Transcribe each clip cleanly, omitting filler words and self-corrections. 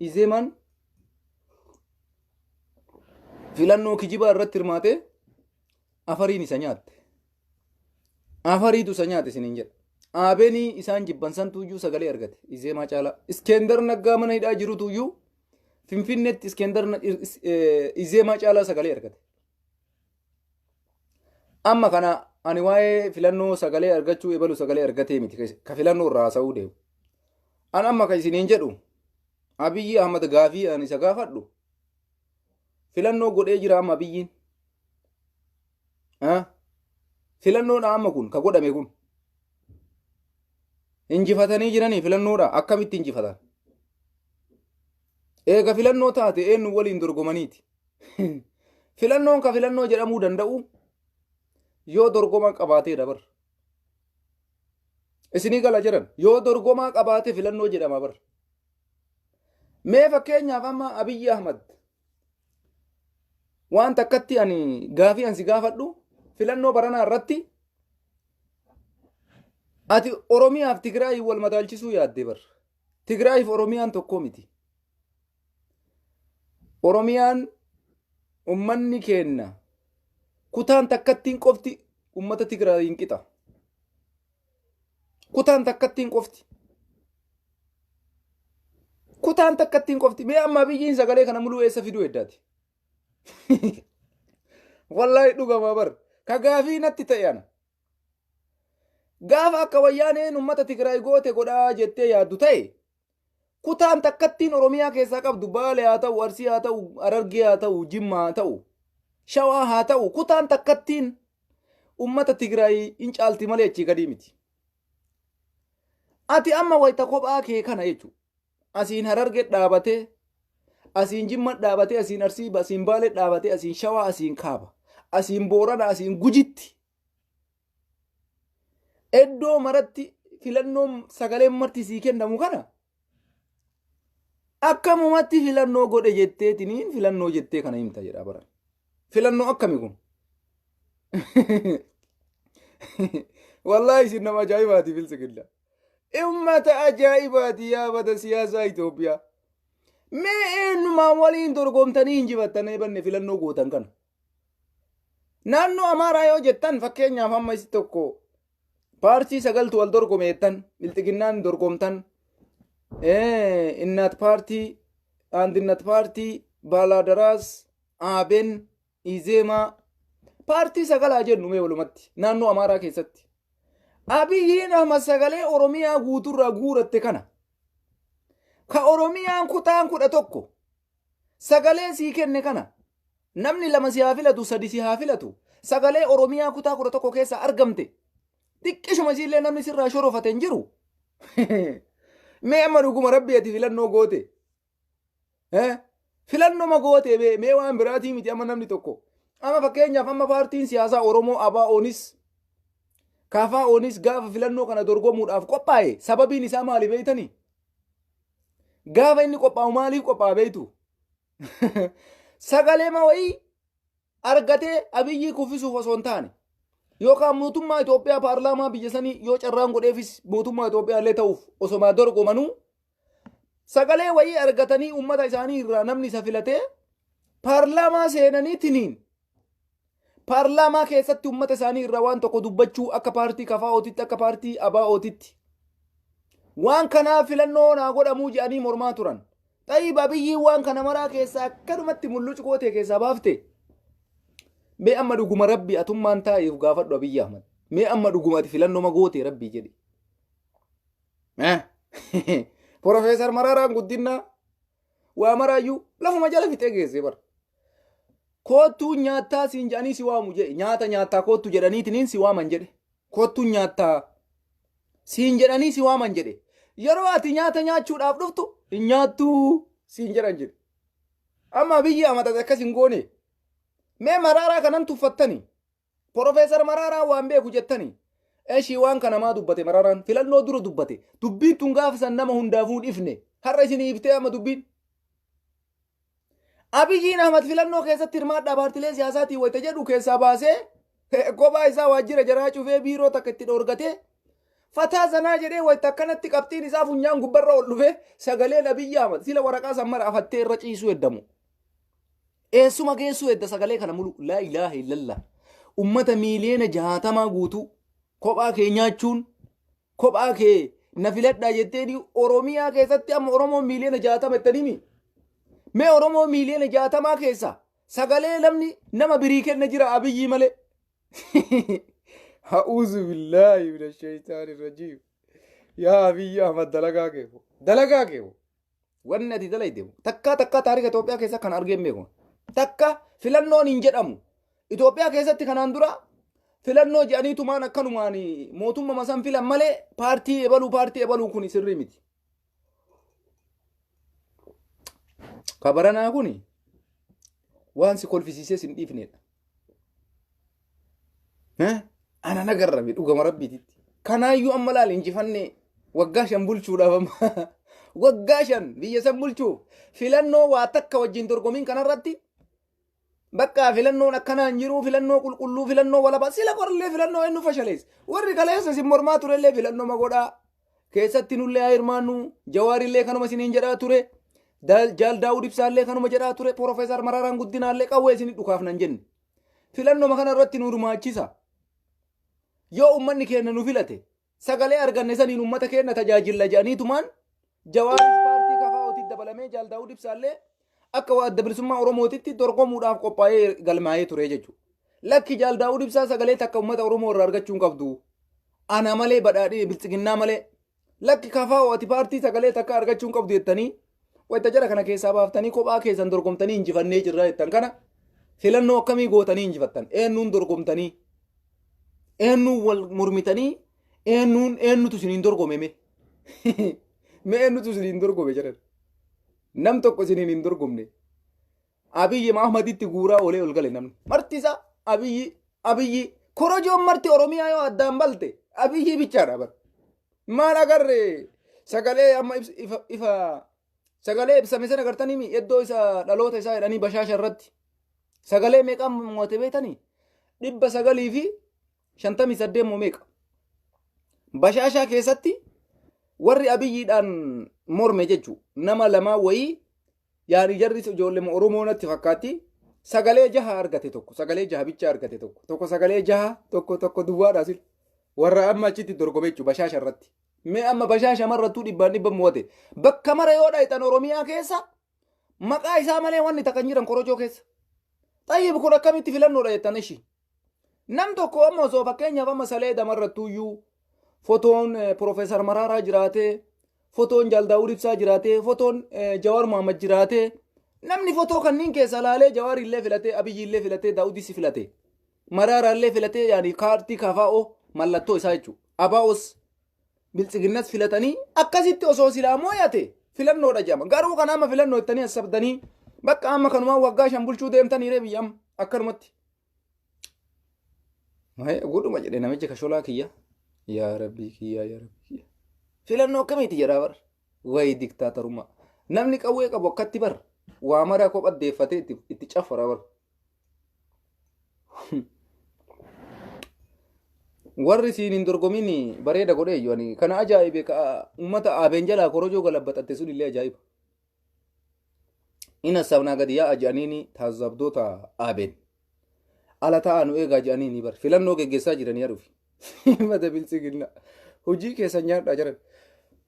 Izeemaan filannoo kijibaa irratti hirmaatee afariin isa nyaatte. Afariitu isa nyaate isiniin jedha. Aabenii isaan jibban santuuyyuu sagalee argate. Izeemaa caalaa. Iskeendar Naggaa mana hidhaa jirutuyyuu Finfinneetti Iskeendar Izeemaa caalaa sagalee argate. Amma kana ani waa'ee filannoo sagalee argachuu ebalu sagalee argatee miti ka filannoo irraa haasa'uu deemu. An amma ka isiniin jedhu Abiyyi Ahmad gaafii ani isa gaafadhu filannoo godhee jira amma Abiyyiin. Filannoodha amma kun ka godhame kun. Injifatanii jiranii filannoodha akkamitti injifatan? Eega filannoo taate eenyu waliin dorgomaniiti? Filannoon ka filannoo jedhamuu danda'u yoo dorgomaa qabaateedha bar. Isinii gala jedhan yoo dorgomaa qabaate filannoo jedhama bar. Mee fakkeenyaaf amma Abiyyi Ahmad waan takkatti ani gaafii an si gaafadhu filannoo baranaa irratti ati Oromiyaaf Tigraay wal madaalchisuu yaadde bar. Tigraayiif Oromiyaan tokko miti. Oromiyaan ummanni keenna kutaan takkattiin qofti ummata Tigraayiin qixa. Kutaan takkattiin qofti. Kutaan takkattiin qofti. Mee amma biyyiin sagalee kana muluu eessa fiduu eddaati? Wallaahi dhugamaa bar. Ka gaafii natti ta'e ana. Gaafa akka wayyaaneen ummata Tigraay goote godhaa jettee yaaddu ta'e kutaan takkattiin Oromiyaa keessaa qabdu Baale haa ta'u, Arsii haa ta'u, Harargee haa ta'u, Jimma haa ta'u, Shawaa haa ta'u, kutaan takkattiin ummata Tigraay hin caalti malee achii gadii miti. Ati amma wayita kophaa kee kana jechuudha. Asiin Harargee dhaabatee, asiin Jimma dhaabatee, asiin Arsii, asiin Baalee dhaabatee, asiin Shawaa, asiin Kaaba, asiin Boorana, asiin Gujitti. Iddoo maratti filannoon sagaleen marti sii kennamu kana akkamumatti filannoo godhe jetteetiniin filannoo jettee kana himta jedha baran. Filannoo akkami kun? Wallaahi isin nama ajaa'ibaati biltsiginna. Ummata ajaa'ibaati yaa bada siyaasaa Itoophiyaa. Mee eenyumaan waliin dorgomtanii injifattanii banne filannoo gootan kana? Naannoo Amaaraa yoo jettan fakkeenyaaf amma isi tokko paartii sagaltu wal dorgome jettan bilxiginnaan dorgomtan innaat paartii andinnat paartii baalaadaraas aaben izeemaa paartii sagalaa jennu mee walumatti naannoo Amaaraa keessatti. Abiyyiin Ahmad sagalee Oromiyaa guuturraa guuratte kana ka Oromiyaan kutaan 11 sagalee sii kenne kana namni lama si haa filatu sadi si haa filatu sagalee Oromiyaa kutaa 11 keessaa argamte xiqqishuma isiillee namni sirraa shorofate hin jiru. Mee amma dhuguma rabbi ati filannoo goote. Filannoma goote bee mee waan biraatii miti amma namni tokko. Amma fakkeenyaaf amma paartiin siyaasaa Oromoo ABO'nis KFO'nis gaafa filannoo kana dorgomuudhaaf qophaa'e sababiin isaa maali beektanii? Gaafa inni qophaa'u maaliif qophaa'a beektu? Sagalee wayii argatee Abiyyii kuffisuuf osoo hin taane yookaan mootummaa Itoophiyaa paarlaamaa biyya sanii yoo carraan godheefis mootummaa Itoophiyaa illee ta'uuf osomaa dorgomanuu sagalee wayii argatanii uummata isaanii irraa namni isa filatee paarlaamaa seenanii tiniin paarlaamaa keessatti uummata isaanii irraa waan tokko dubbachuu akka paartii KFO'titti akka paartii ABO'titti waan kanaa filannoo naa godhamuu jedhanii mormaa turan. Xayyib Abiyyiin waan kana maraa keessaa akkanumatti mullucu gootee keessaa baafte. Mee amma dhuguma rabbi atummaan taa'eef gaafadhu Abiyyi Ahmad. Mee amma dhuguma ati filannoo gootee rabbii jedhi. Profeesar Maraaraan Guddinaa waa maraayyuu lafuma jala fixee geessee bara. Koottuu nyaattaa siin jedhanii si waamu jedhe. Nyaata nyaattaa koottu jedhaniitiniin si waaman jedhe. Koottuu nyaattaa siin jedhanii si waaman jedhe. Yeroo ati nyaata nyaachuudhaaf dhuftu hin nyaattuu siin jedhan jedhe. Amma biyyi amata akkas hin goone. Mee Maraaraa kanan tuffattanii. Profeesar Maraaraan waan beeku jettanii. Eshii waan kana maa dubbate Maraaraan filannoo dura dubbate. Dubbiin tun gaafa san nama hundaafuu hin ifne. Har'a isin iftee amma dubbiin. Abiyyiin Ahmad filannoo keessatti hirmaadhaa paartilee siyaasaatiin wayita jedhu keessaa baasee kophaa isaa waajjira jaraa cufee biiroo takka itti dhoorgatee Fataa zanaa jedhee wayita akkanatti qabxiin isaa funyaan gubbarra ol dhufe sagaleen Abiyyi Ahmad sila waraqaa san mara afattee irra ciisuu heddamu. Eessuma geessuu hedda sagalee kana mulu laa ilaaha illallah. Ummata miiliyoona 60 guutuu kophaa kee nyaachuun kophaa kee na filadhaa jetteeni Oromiyaa keessatti amma Oromoon miiliyoona 60 jettaniimi. Mee Oromoo miiliyoona 60 keessa sagalee namni nama birii kenna jira Abiyyii malee. Ha'uuzu billaahi mina shayitaani rajiim. Yaa Abiyyi Ahmad dalagaa kee moo? Dalagaa kee moo? Wanni ati dalayde moo? Takkaa takkaa taarika Itoophiyaa keessa kan argee hin beeku. Takka filannoon hin jedhamu. Itoophiyaa keessatti kanaan dura filannoo jedhaniitumaan akkanumaan mootummaa san filan malee paartii ebaluu paartii ebaluu kun sirrii miti. Kabaranaa kun waan si kolfisiisee sin dhiifnedha. Ana nagarrame dhugama rabbiititti. Kanaayyuu amma laal injifannee waggaa 5 bulchuudhaaf amma waggaa 5 biyya san bulchuuf filannoo waa takka wajjin dorgomiin kanarratti bakka filannoon akkanaa hin jiru, filannoo qulqulluu, filannoo walabaa sila qorallee filannoo eenyu fashaleessa. Warri kaleessa isin mormaa turellee filannoo magodhaa keessatti nullee haa hirmaannu, Jawaarillee kanuma isiniin jedhaa ture, Jaal Daawud Ibsaallee kanuma jedhaa ture, Piroofeesar Maraaraan Guddinaallee qawwee isin dhukaaf nan jenne. Filannoo kana irratti nu hirmaachisa. Yoo uummanni keenya nu filate sagalee arganne saniin uummata keenya tajaajilla jedhaniitumaan Jawaaris paartii KFO'tti dabalamee Jaal Daawud Ibsaallee akka Adda Bilisummaa Oromootitti dorgomuudhaaf qophaa'ee galmaa'ee ture jechuudha. Lakki, Jaal Daawud Ibsaa sagalee takka uummata Oromoo irraa argachuu hin qabdu. Ana malee, badhaadhii biltsiginnaa malee. Lakki, KFO ati paartii sagalee takka argachuu hin qabdu jettanii wayita jara kana keessaa baaftanii kophaa keessan dorgomtanii injifannee jirra jettan kana filannoo akkamii gootanii injifattan? Eenyuun dorgomtanii? Eenyuun wal mormitanii? Eenyuun eenyutu isiniin dorgome mee? Mee eenyutu isiniin dorgome jedhan? Nam tokko isiniin hin dorgomne. Abiyyi Ahmaditti guuraa oolee ol gale namni. Marti isaa Abiyyi Abiyyi korojoon marti Oromiyaa yoo addaan balte Abiyyi bichaadha bara. Maal agarre sagalee amma ifa sagalee ibsame sana agartanii iddoo isa dhaloota isaa jedhanii Bashaasha irratti sagalee meeqaan mo'ate beektanii? 958 moo meeqa? Bashaashaa keessatti warri Abiyyiidhaan morme jechuun nama lamaa wayii yaani jarri ijoollee Oromoo natti fakkaatti sagalee jaha argate, tokko sagalee jaha bicha argate, tokko tokko sagalee jaha, tokko tokko duwwaadha sil warra amma achitti dorgome jechuun Bashaasha irratti. Mee amma Bashaasha marrattuu dhibbaan dhibba mo'ate. Bakka mara yoo dhayxan Oromiyaa keessa maqaa isaa malee wanni takka hin jiran korojoo keessa. Xayyib, kun akkamitti filannoodha jettan ishi? Nam tokko amma osoo fakkeenyaaf amma salee damarrattuuyyuu fotoon Piroofeesar Maraaraa jiraatee, fotoon Jaal Daawud Ibsaa jiraatee, fotoon Jawaar Mohaammed jiraatee, namni fotoo kanneen keessa laalee Jawaar illee filatee, Abiyyi illee filatee, Daawudis filatee, Maraaraa illee filatee, yaani kaartii KFO mallattoo isaa jechuudha. ABOs biltsiginnas filatanii akkasitti osoo silaa mooyate filannoodha jedhama. Garuu kana amma filannoo jettanii as sabdanii bakka amma kanumaan waggaa 5 bulchuu deemtanii ree biyya amma akkanumatti. Godhuma jedhe namichi kasholaa kiyya. Yaa Rabbii kiyya, yaa Rabbii kiyya. Filannoo akkamiiti jedhaa bar. Wayi diktaatarummaa. Namni qawwee qabu akkatti bar. Waa maraa kopha deeffatee itti caffara bar. Warri siin hin dorgomin bareeda godhee iyyuu ani kana ajaa'ibe, ka uummata aabeen jalaa korojoo galabbaxatte sun illee ajaa'iba. Ina sabnaa gadi yaa'a jedhaniini taazabdoota aabeen. Ala taa'aa nu eegaa jedhaniini bar filannoo geggeessaa jiranii harufi. Mata biltsiginna. Hojii keessan nyaadhaa jiran.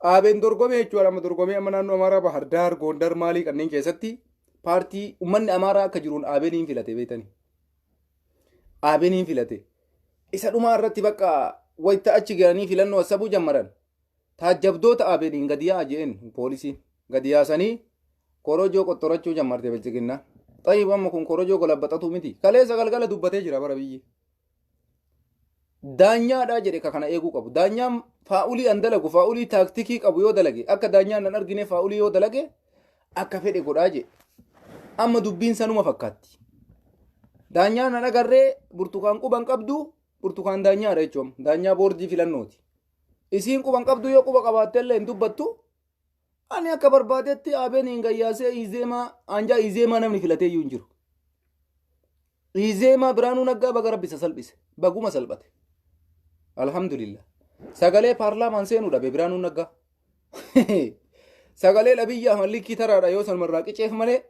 Aabeen dorgomee jechuudha, amma dorgomee amma naannoo Amaaraa Bahar Daar Gondar maalii kanneen keessatti paartii uummanni Amaaraa akka jiruun aabeen hin filate beektanii. Aabeen hin filate. Isa dhumaa irratti bakka wayita achi galanii filannoo sabuu jammaran. Taajjabdoota Abeeniin gadi yaa'a je'een poolisiin. Gadi yaasanii korojoo qottorachuu jammarte biltsiginnaan. Xayyib, amma kun korojoo golabbaxatuu miti. Kaleessa galgala dubbatee jira bara biyyi. Daanyaadhaa jedhe ka kana eeguu qabu. Daanyaan faa'ulii an dalagu, faa'ulii taaktikii qabu yoo dalage, akka daanyaan nan argine faa'ulii yoo dalage akka fedhe godhaa jedhe. Amma dubbiin sanuma fakkaatti. Daanyaan nan agarree Burtukaan quban qabdu, Burtukaan daanyaadha jechuun daanyaa boordii filannooti. Isiin quban qabdu, yoo quba qabaatte illee hin dubbattu. Ani akka barbaadetti Abeen hin gayyaasee Izeemaa anjaa Izeemaa namni filatee iyyuu hin jiru. Izeemaa Biraanuu Naggaa baga rabbi isa salphise. Baguma salphate. Alhamdulillah. Sagalee paarlaamaan seenuu dhabe Biraanuu Naggaa. Sagalee Abiyyi Ahmad likkii taraadha yoo sanumarraa qiceef malee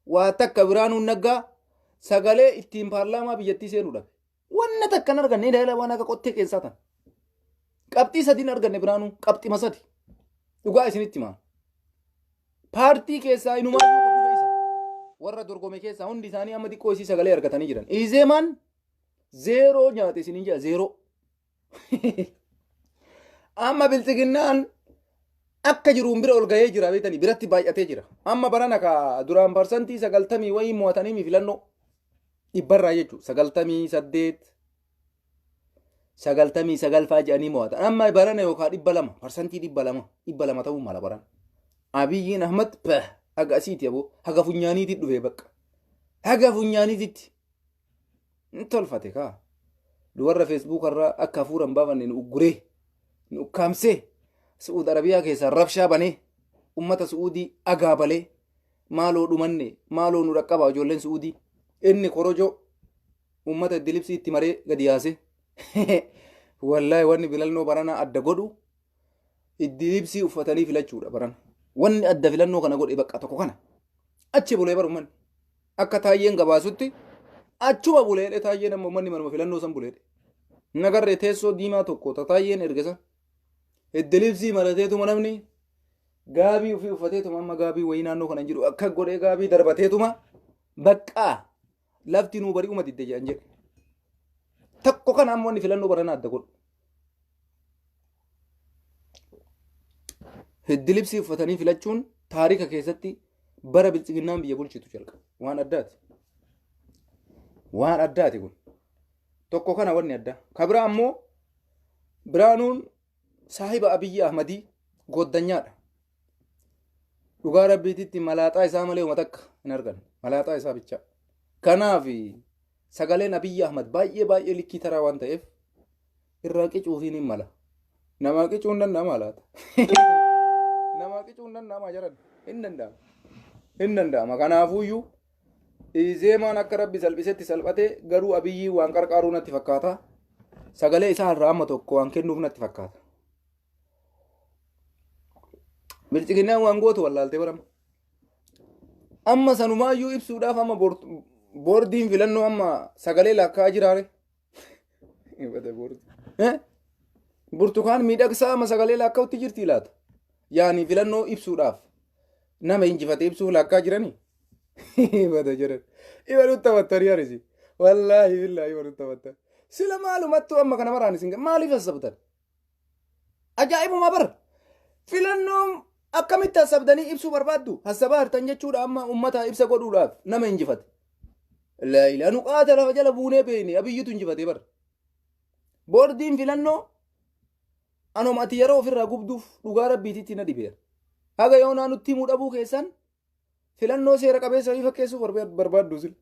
waa takka Biraanuu Naggaa sagalee ittiin paarlaamaa biyyattii seenuu dhabe. Wanna takka hin arganne ilaala waan akka qottee keessaa tan. Qabxii sadiin arganne Biraanuu qabxima sadi. Dhugaa isinitti himaa. Paartii keessaa inumaayyuu ka kufe isa. Warra dorgome keessaa hundi isaanii amma xiqqoo isii sagalee argatanii jiran. Izeemaan zeeroo nyaate isiniin jedha zeeroo. Amma bilxiginnaan akka jiruun bira ol gahee jira beektanii biratti baay'atee jira. Amma barana ka duraan parsantii 90 wayii mo'atanii filannoo dhibbarraa jechuudha. 98 99 fa'aa jedhanii mo'atan. Amma barana yookaan 200 parsantii 200 200 ta'uu mala barana. Abiyyiin Ahmad pah haga asiiti aboo haga funyaaniitti dhufee bakka. Haga funyaaniititti. Hin tolfate kaa. Warra feesbuuk irraa akka hafuura hin baafanne nu ugguree nu ukkaamsee Su'uud Arabiyaa keessaa rabshaa banee ummata Su'uudii agaabalee maaloo dhumanne maaloo nu dhaqqabaa ijoolleen Su'uudii inni korojoo ummata iddilibsii itti maree gadi yaase wallaahi wanni filannoo baranaa adda godhu iddilibsii uffatanii filachuudha barana wanni adda filannoo kana godhe bakka tokko kana achi bulee bar ummanni akka taayyeen gabaasutti achuma buleedhe taayyeen amma ummanni manuma filannoo san buleedhe nagarree teessoo diimaa tokko ta taayyeen erge san iddilibsii marateetuma namni gaabii ofii uffateetuma amma gaabii wayii naannoo kana hin jiru akka godhee gaabii darbateetuma baqqaa lafti nuu bari'uma didde jedhan jedhe. Tokko kana ammoo inni filannoo baranaa adda godhu. Hiddi libsii uffatanii filachuun taarika keessatti bara biltsiginnaan biyya bulchitu jalqaba. Waan addaati. Waan addaati kun. Tokko kana wanni addaa. Ka biraa ammoo Biraanuun saahiba Abiyyi Ahmadii gooddanyaadha. Dhugaa rabbiititti malaaxaa isaa malee uma takka hin argan. Malaaxaa isaa bichaa. Kanaaf sagaleen Abiyyi Ahmad baay'ee baay'ee likkii taraa waan ta'eef irraa qicuufiin hin mala. Namaa qicuun danda'ama laata? Namaa qicuun danda'ama jaran? Hin danda'ama. Hin danda'ama. Kanaafuuyyuu Izeemaan akka rabbi salphisetti salphate garuu Abiyyi waan qarqaaruu natti fakkaata. Sagalee isaa irraa amma tokko waan kennuuf natti fakkaata. Bilxiginnaan waan gootu wallaaltee barama. Amma sanumaayyuu ibsuudhaaf amma boordiin filannoo amma sagalee lakkaa'aa jiraare. Burtukaan miidhagsaa amma sagalee lakkaa'utti jirti laata? Yaani filannoo ibsuudhaaf nama injifate ibsuuf lakkaa jiranii? Bada jiran. Iba nutti taphattanii arisi. Wallaahi billaahi iba nutti taphattan. Sila maalumattuu amma kana maraan isin maaliif hassabtan? Ajaa'ibuma bar. Filannoon akkamitti hassabdanii ibsuu barbaaddu? Hassabaa hartan jechuudha amma ummata ibsa godhuudhaaf nama injifate. Laa ilaa nu qaata lafa jala buunee beekne Abiyyitu injifate bar. Boordiin filannoo anuma ati yeroo ofirraa gubduuf dhugaa rabbiititti na dhibeera. Haga yoonaa nutti himuu dhabuu keessan filannoo seera qabeessa wayii fakkeessuu barbaaddu sila.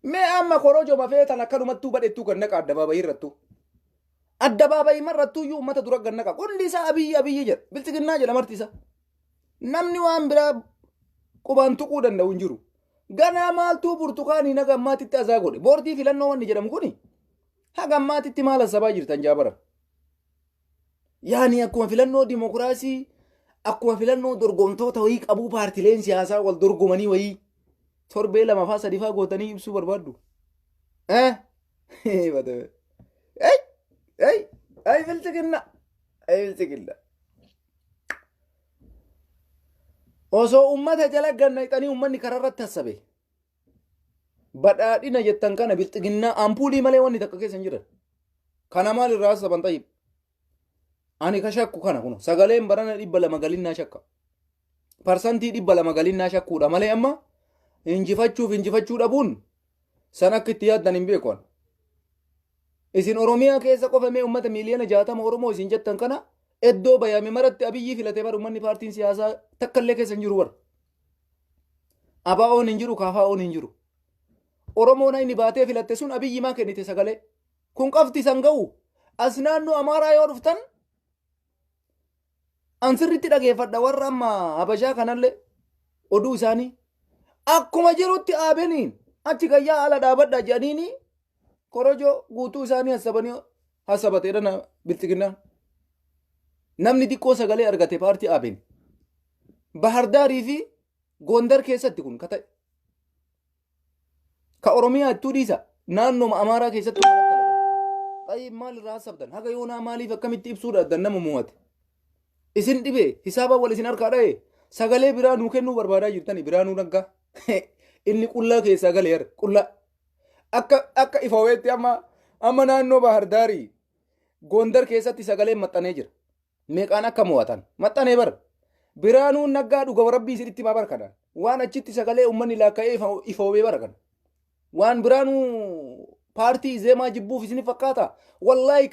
Mee amma korojoo mafeetan akkanumattuu badhettuu gad naqa addabaabayii irrattuu. Addabaabayii marrattuu iyyuu uummata dura gad naqa. Qulli isaa Abiyyi Abiyyi jedha. Bilxiginnaa jedha marti isaa. Namni waan biraa qubaan tuquu danda'u hin jiru. Ganaa maaltuu burtukaanii naga ammaatitti azaa godhe. Boordii filannoo wanni jedhamu kuni haga ammaatitti maal hassabaa jirtan jaabara. Yaani akkuma filannoo dimokiraasii akkuma filannoo dorgomtoota wayii qabuu paartileen siyaasaa wal dorgomanii wayii torbee lamafaa sadifaa gootanii ibsuu barbaaddu. Eh? Ay! Ay! Ay bilxiginna! Ay bilxiginna! Osoo ummata jala gannaqxanii ummanni karaa irratti hassabe. Badhaadhina jettan kana bilxiginnaa ampuulii malee wanni takka keessa hin jiran. Kana maal irraa hassaban xayyib? Ani ka shakku kana kuno sagaleen barana 200 galinnaa shakka. Parsantii 200 galinnaa shakkuudha malee amma injifachuuf injifachuu dhabuun san akka itti yaaddan hin beeku ani. Isin Oromiyaa keessa qofa mee uummata miiliyoona 60 Oromoo isin jettan kana iddoo bayame maratti Abiyyii filate bar uummanni paartiin siyaasaa takka illee keessa hin jiru bar. ABO'n hin jiru KFO'n hin jiru. Oromoon inni baatee filatte sun Abiyyi maa kennite sagalee. Kun qofti isan ga'u. As naannoo Amaaraa yoo dhuftan an sirriitti dhageeffadha warra amma Habashaa kanallee oduu isaanii. Akkuma jirutti aabeniin achi gayyaa ala dhaabadha jedhaniini korojoo guutuu isaanii hassabanii Hasabateedha bilxiginnaan. Namni xiqqoo sagalee argate paartii ABN. Bahardaarii fi Gondar keessatti kun ka ta'e. Ka Oromiyaa ittuu dhiisa naannooma Amaaraa keessatti. Xayyib, maal irraa hasabdan? Haga yoonaa maaliif akkamitti ibsuu dhabdan nama mo'ate? Isin dhibee hisaaba wal isin harkaa dha'e, sagalee biraa nuu kennuu barbaadaa jirtani Biraanuu Naggaa. Inni qullaa keessaa galee qullaa. Akka ifaweetti amma naannoo Bahardaarii Gondar keessatti sagaleen maxxanee jira. Meeqaan akka mo'atan maxxanee bara. Biraanuun Naggaa dhuga rabbii isinitti himaa bara kana. Waan achitti sagalee uummanni laakka'ee ifoomee bara kana. Waan Biraanuu paartii Izeemaa jibbuuf isin fakkaata. Wallaahi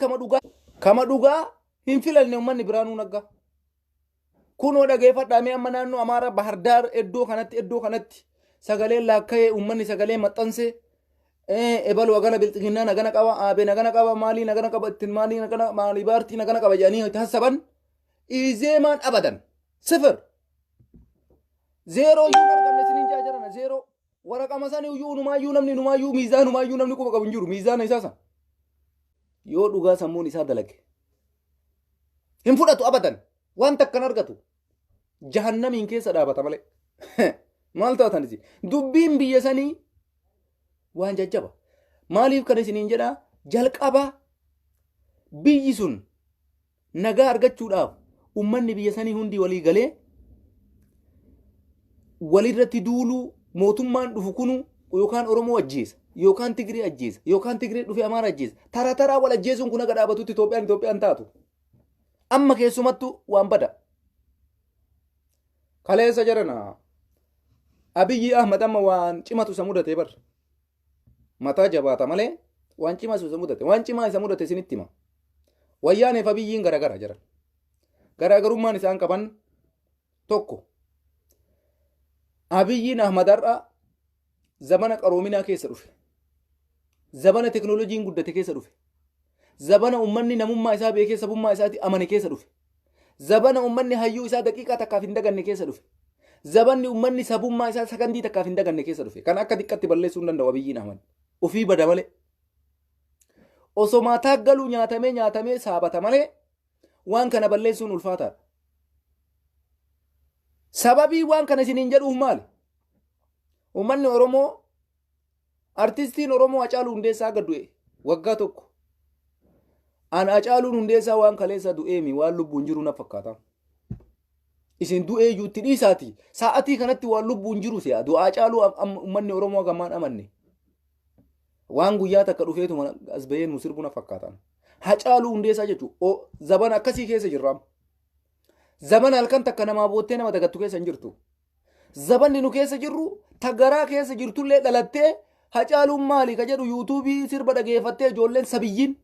kama dhugaa hin filanne uummanni Biraanuu Naggaa. Kunoo dhageeffadhaa mee, amma naannoo Amaaraa Bahardaar iddoo kanatti sagaleen laakka'ee, uummanni sagalee maxxansee, ebalu hagana, bilxiginnaan hagana qaba, aabeen hagana qaba, maaliin hagana qaba, ittiin maaliin hagana, maalii paartiin hagana qaba jedhanii hasaban, Izeemaan abadan sifir zeeroo iyyuu hin arganne isiniin jaa jirana. Zeeroo waraqama sani iyyuu numaayyuu namni numaayyuu miizaanumayyuu namni quba qabu hin jiru miizaana isaa san. Yoo dhugaa sammuun isaa dalage hin fudhatu abadan, waan takkan argatu, jahannamiin keessa dhaabata malee. Maal taatan isin? Dubbiin biyya sanii waan jajjaba. Maaliif kan isiniin jedhaa? Jalqaba biyyi sun nagaa argachuudhaaf ummanni biyya sanii hundi walii galee walirratti duuluu, mootummaan dhufu kunu yookaan Oromoo ajjeesa yookaan Tigree ajjeesa yookaan Tigree dhufee Amaara ajjeesa, tara taraa wal ajjeesuun kun haga dhaabatutti Itoophiyaan Itoophiyaan taatu. Amma keessumattuu waan bada. Kaleessa jarana, Abiyyi Ahmad amma waan cimatu isa mudate bar. Mataa jabaata malee waan cimatu isa mudate. Waan cimaa isa mudate isinitti hima. Wayyaaneef Abiyyiin garagara jiran. Garaagarummaan isaan qaban tokko. Abiyyiin Ahmad har'a zamana qaroominaa keessa dhufe. Zamana teknooloojiin guddate keessa dhufe. Zabana uummanni namummaa isaa beekee sabummaa isaatti amane keessa dhufe. Zabana uummanni hayyuu isaa daqiiqaa takkaaf hin daganne keessa dhufe. Zabanni uummanni sabummaa isaa sakandii takkaaf hin daganne keessa dhufe. Kan akka xiqqatti balleessuu hin danda'u Abiyyiin Ahmad. Ofii bada malee. Osoo maataa galuu nyaatamee nyaatamee saabata malee waan kana balleessuun ulfaataadha. Sababii waan kana isiniin jedhuuf maali? Uummanni Oromoo, artistiin Oromoo Hacaaluu Hundeessaa gad du'e waggaa tokko. An Hacaaluun Hundeessaa waan kaleessa du'eemi waan lubbuun jiru na fakkaata. Isin du'ee iyyuu itti dhiisaati. Sa'atii kanatti waan lubbuun jiru si'a. Du'a Hacaaluu uummanni Oromoo gammaan amanne. Waan guyyaa takka dhufeetuma as bahee nu sirbu na fakkaata. Hacaaluu Hundeessaa jechuun zabana akkasii keessa jirra. Zabana halkan takka namaa boottee nama dagattu keessa hin jirtu. Zabanni nu keessa jirru tagaraa keessa jirtullee dhalattee Hacaaluun maali ka jedhu yuutuubii sirba dhageeffattee, ijoolleen sabiyyiin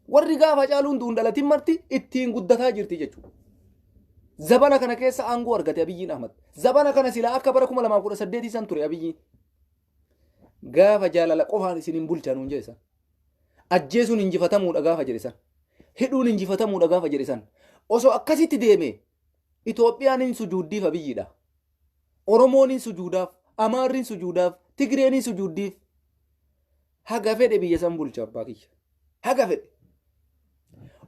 warri gaafa Hacaaluun du'uun dhalatin marti ittiin guddataa jirti jechuudha. Zabana kana keessa aangoo argate Abiyyiin Ahmad. Zabana kana silaa akka bara 2018 san ture Abiyyiin. Gaafa jaalala qofaan isin hin bulchanuun jedhe san. Ajjeesuun injifatamuudha gaafa jedhe san. Hidhuun injifatamuudha gaafa jedhe san. Osoo akkasitti deeme Itoophiyaan hin sujuuddiif Abiyyiidha. Oromoon hin sujuudaaf, Amaarri hin sujuudaaf, Tigreen hin sujuuddiif. Haga fedhe biyya san bulcha abbaa kiyya. Haga fedhe.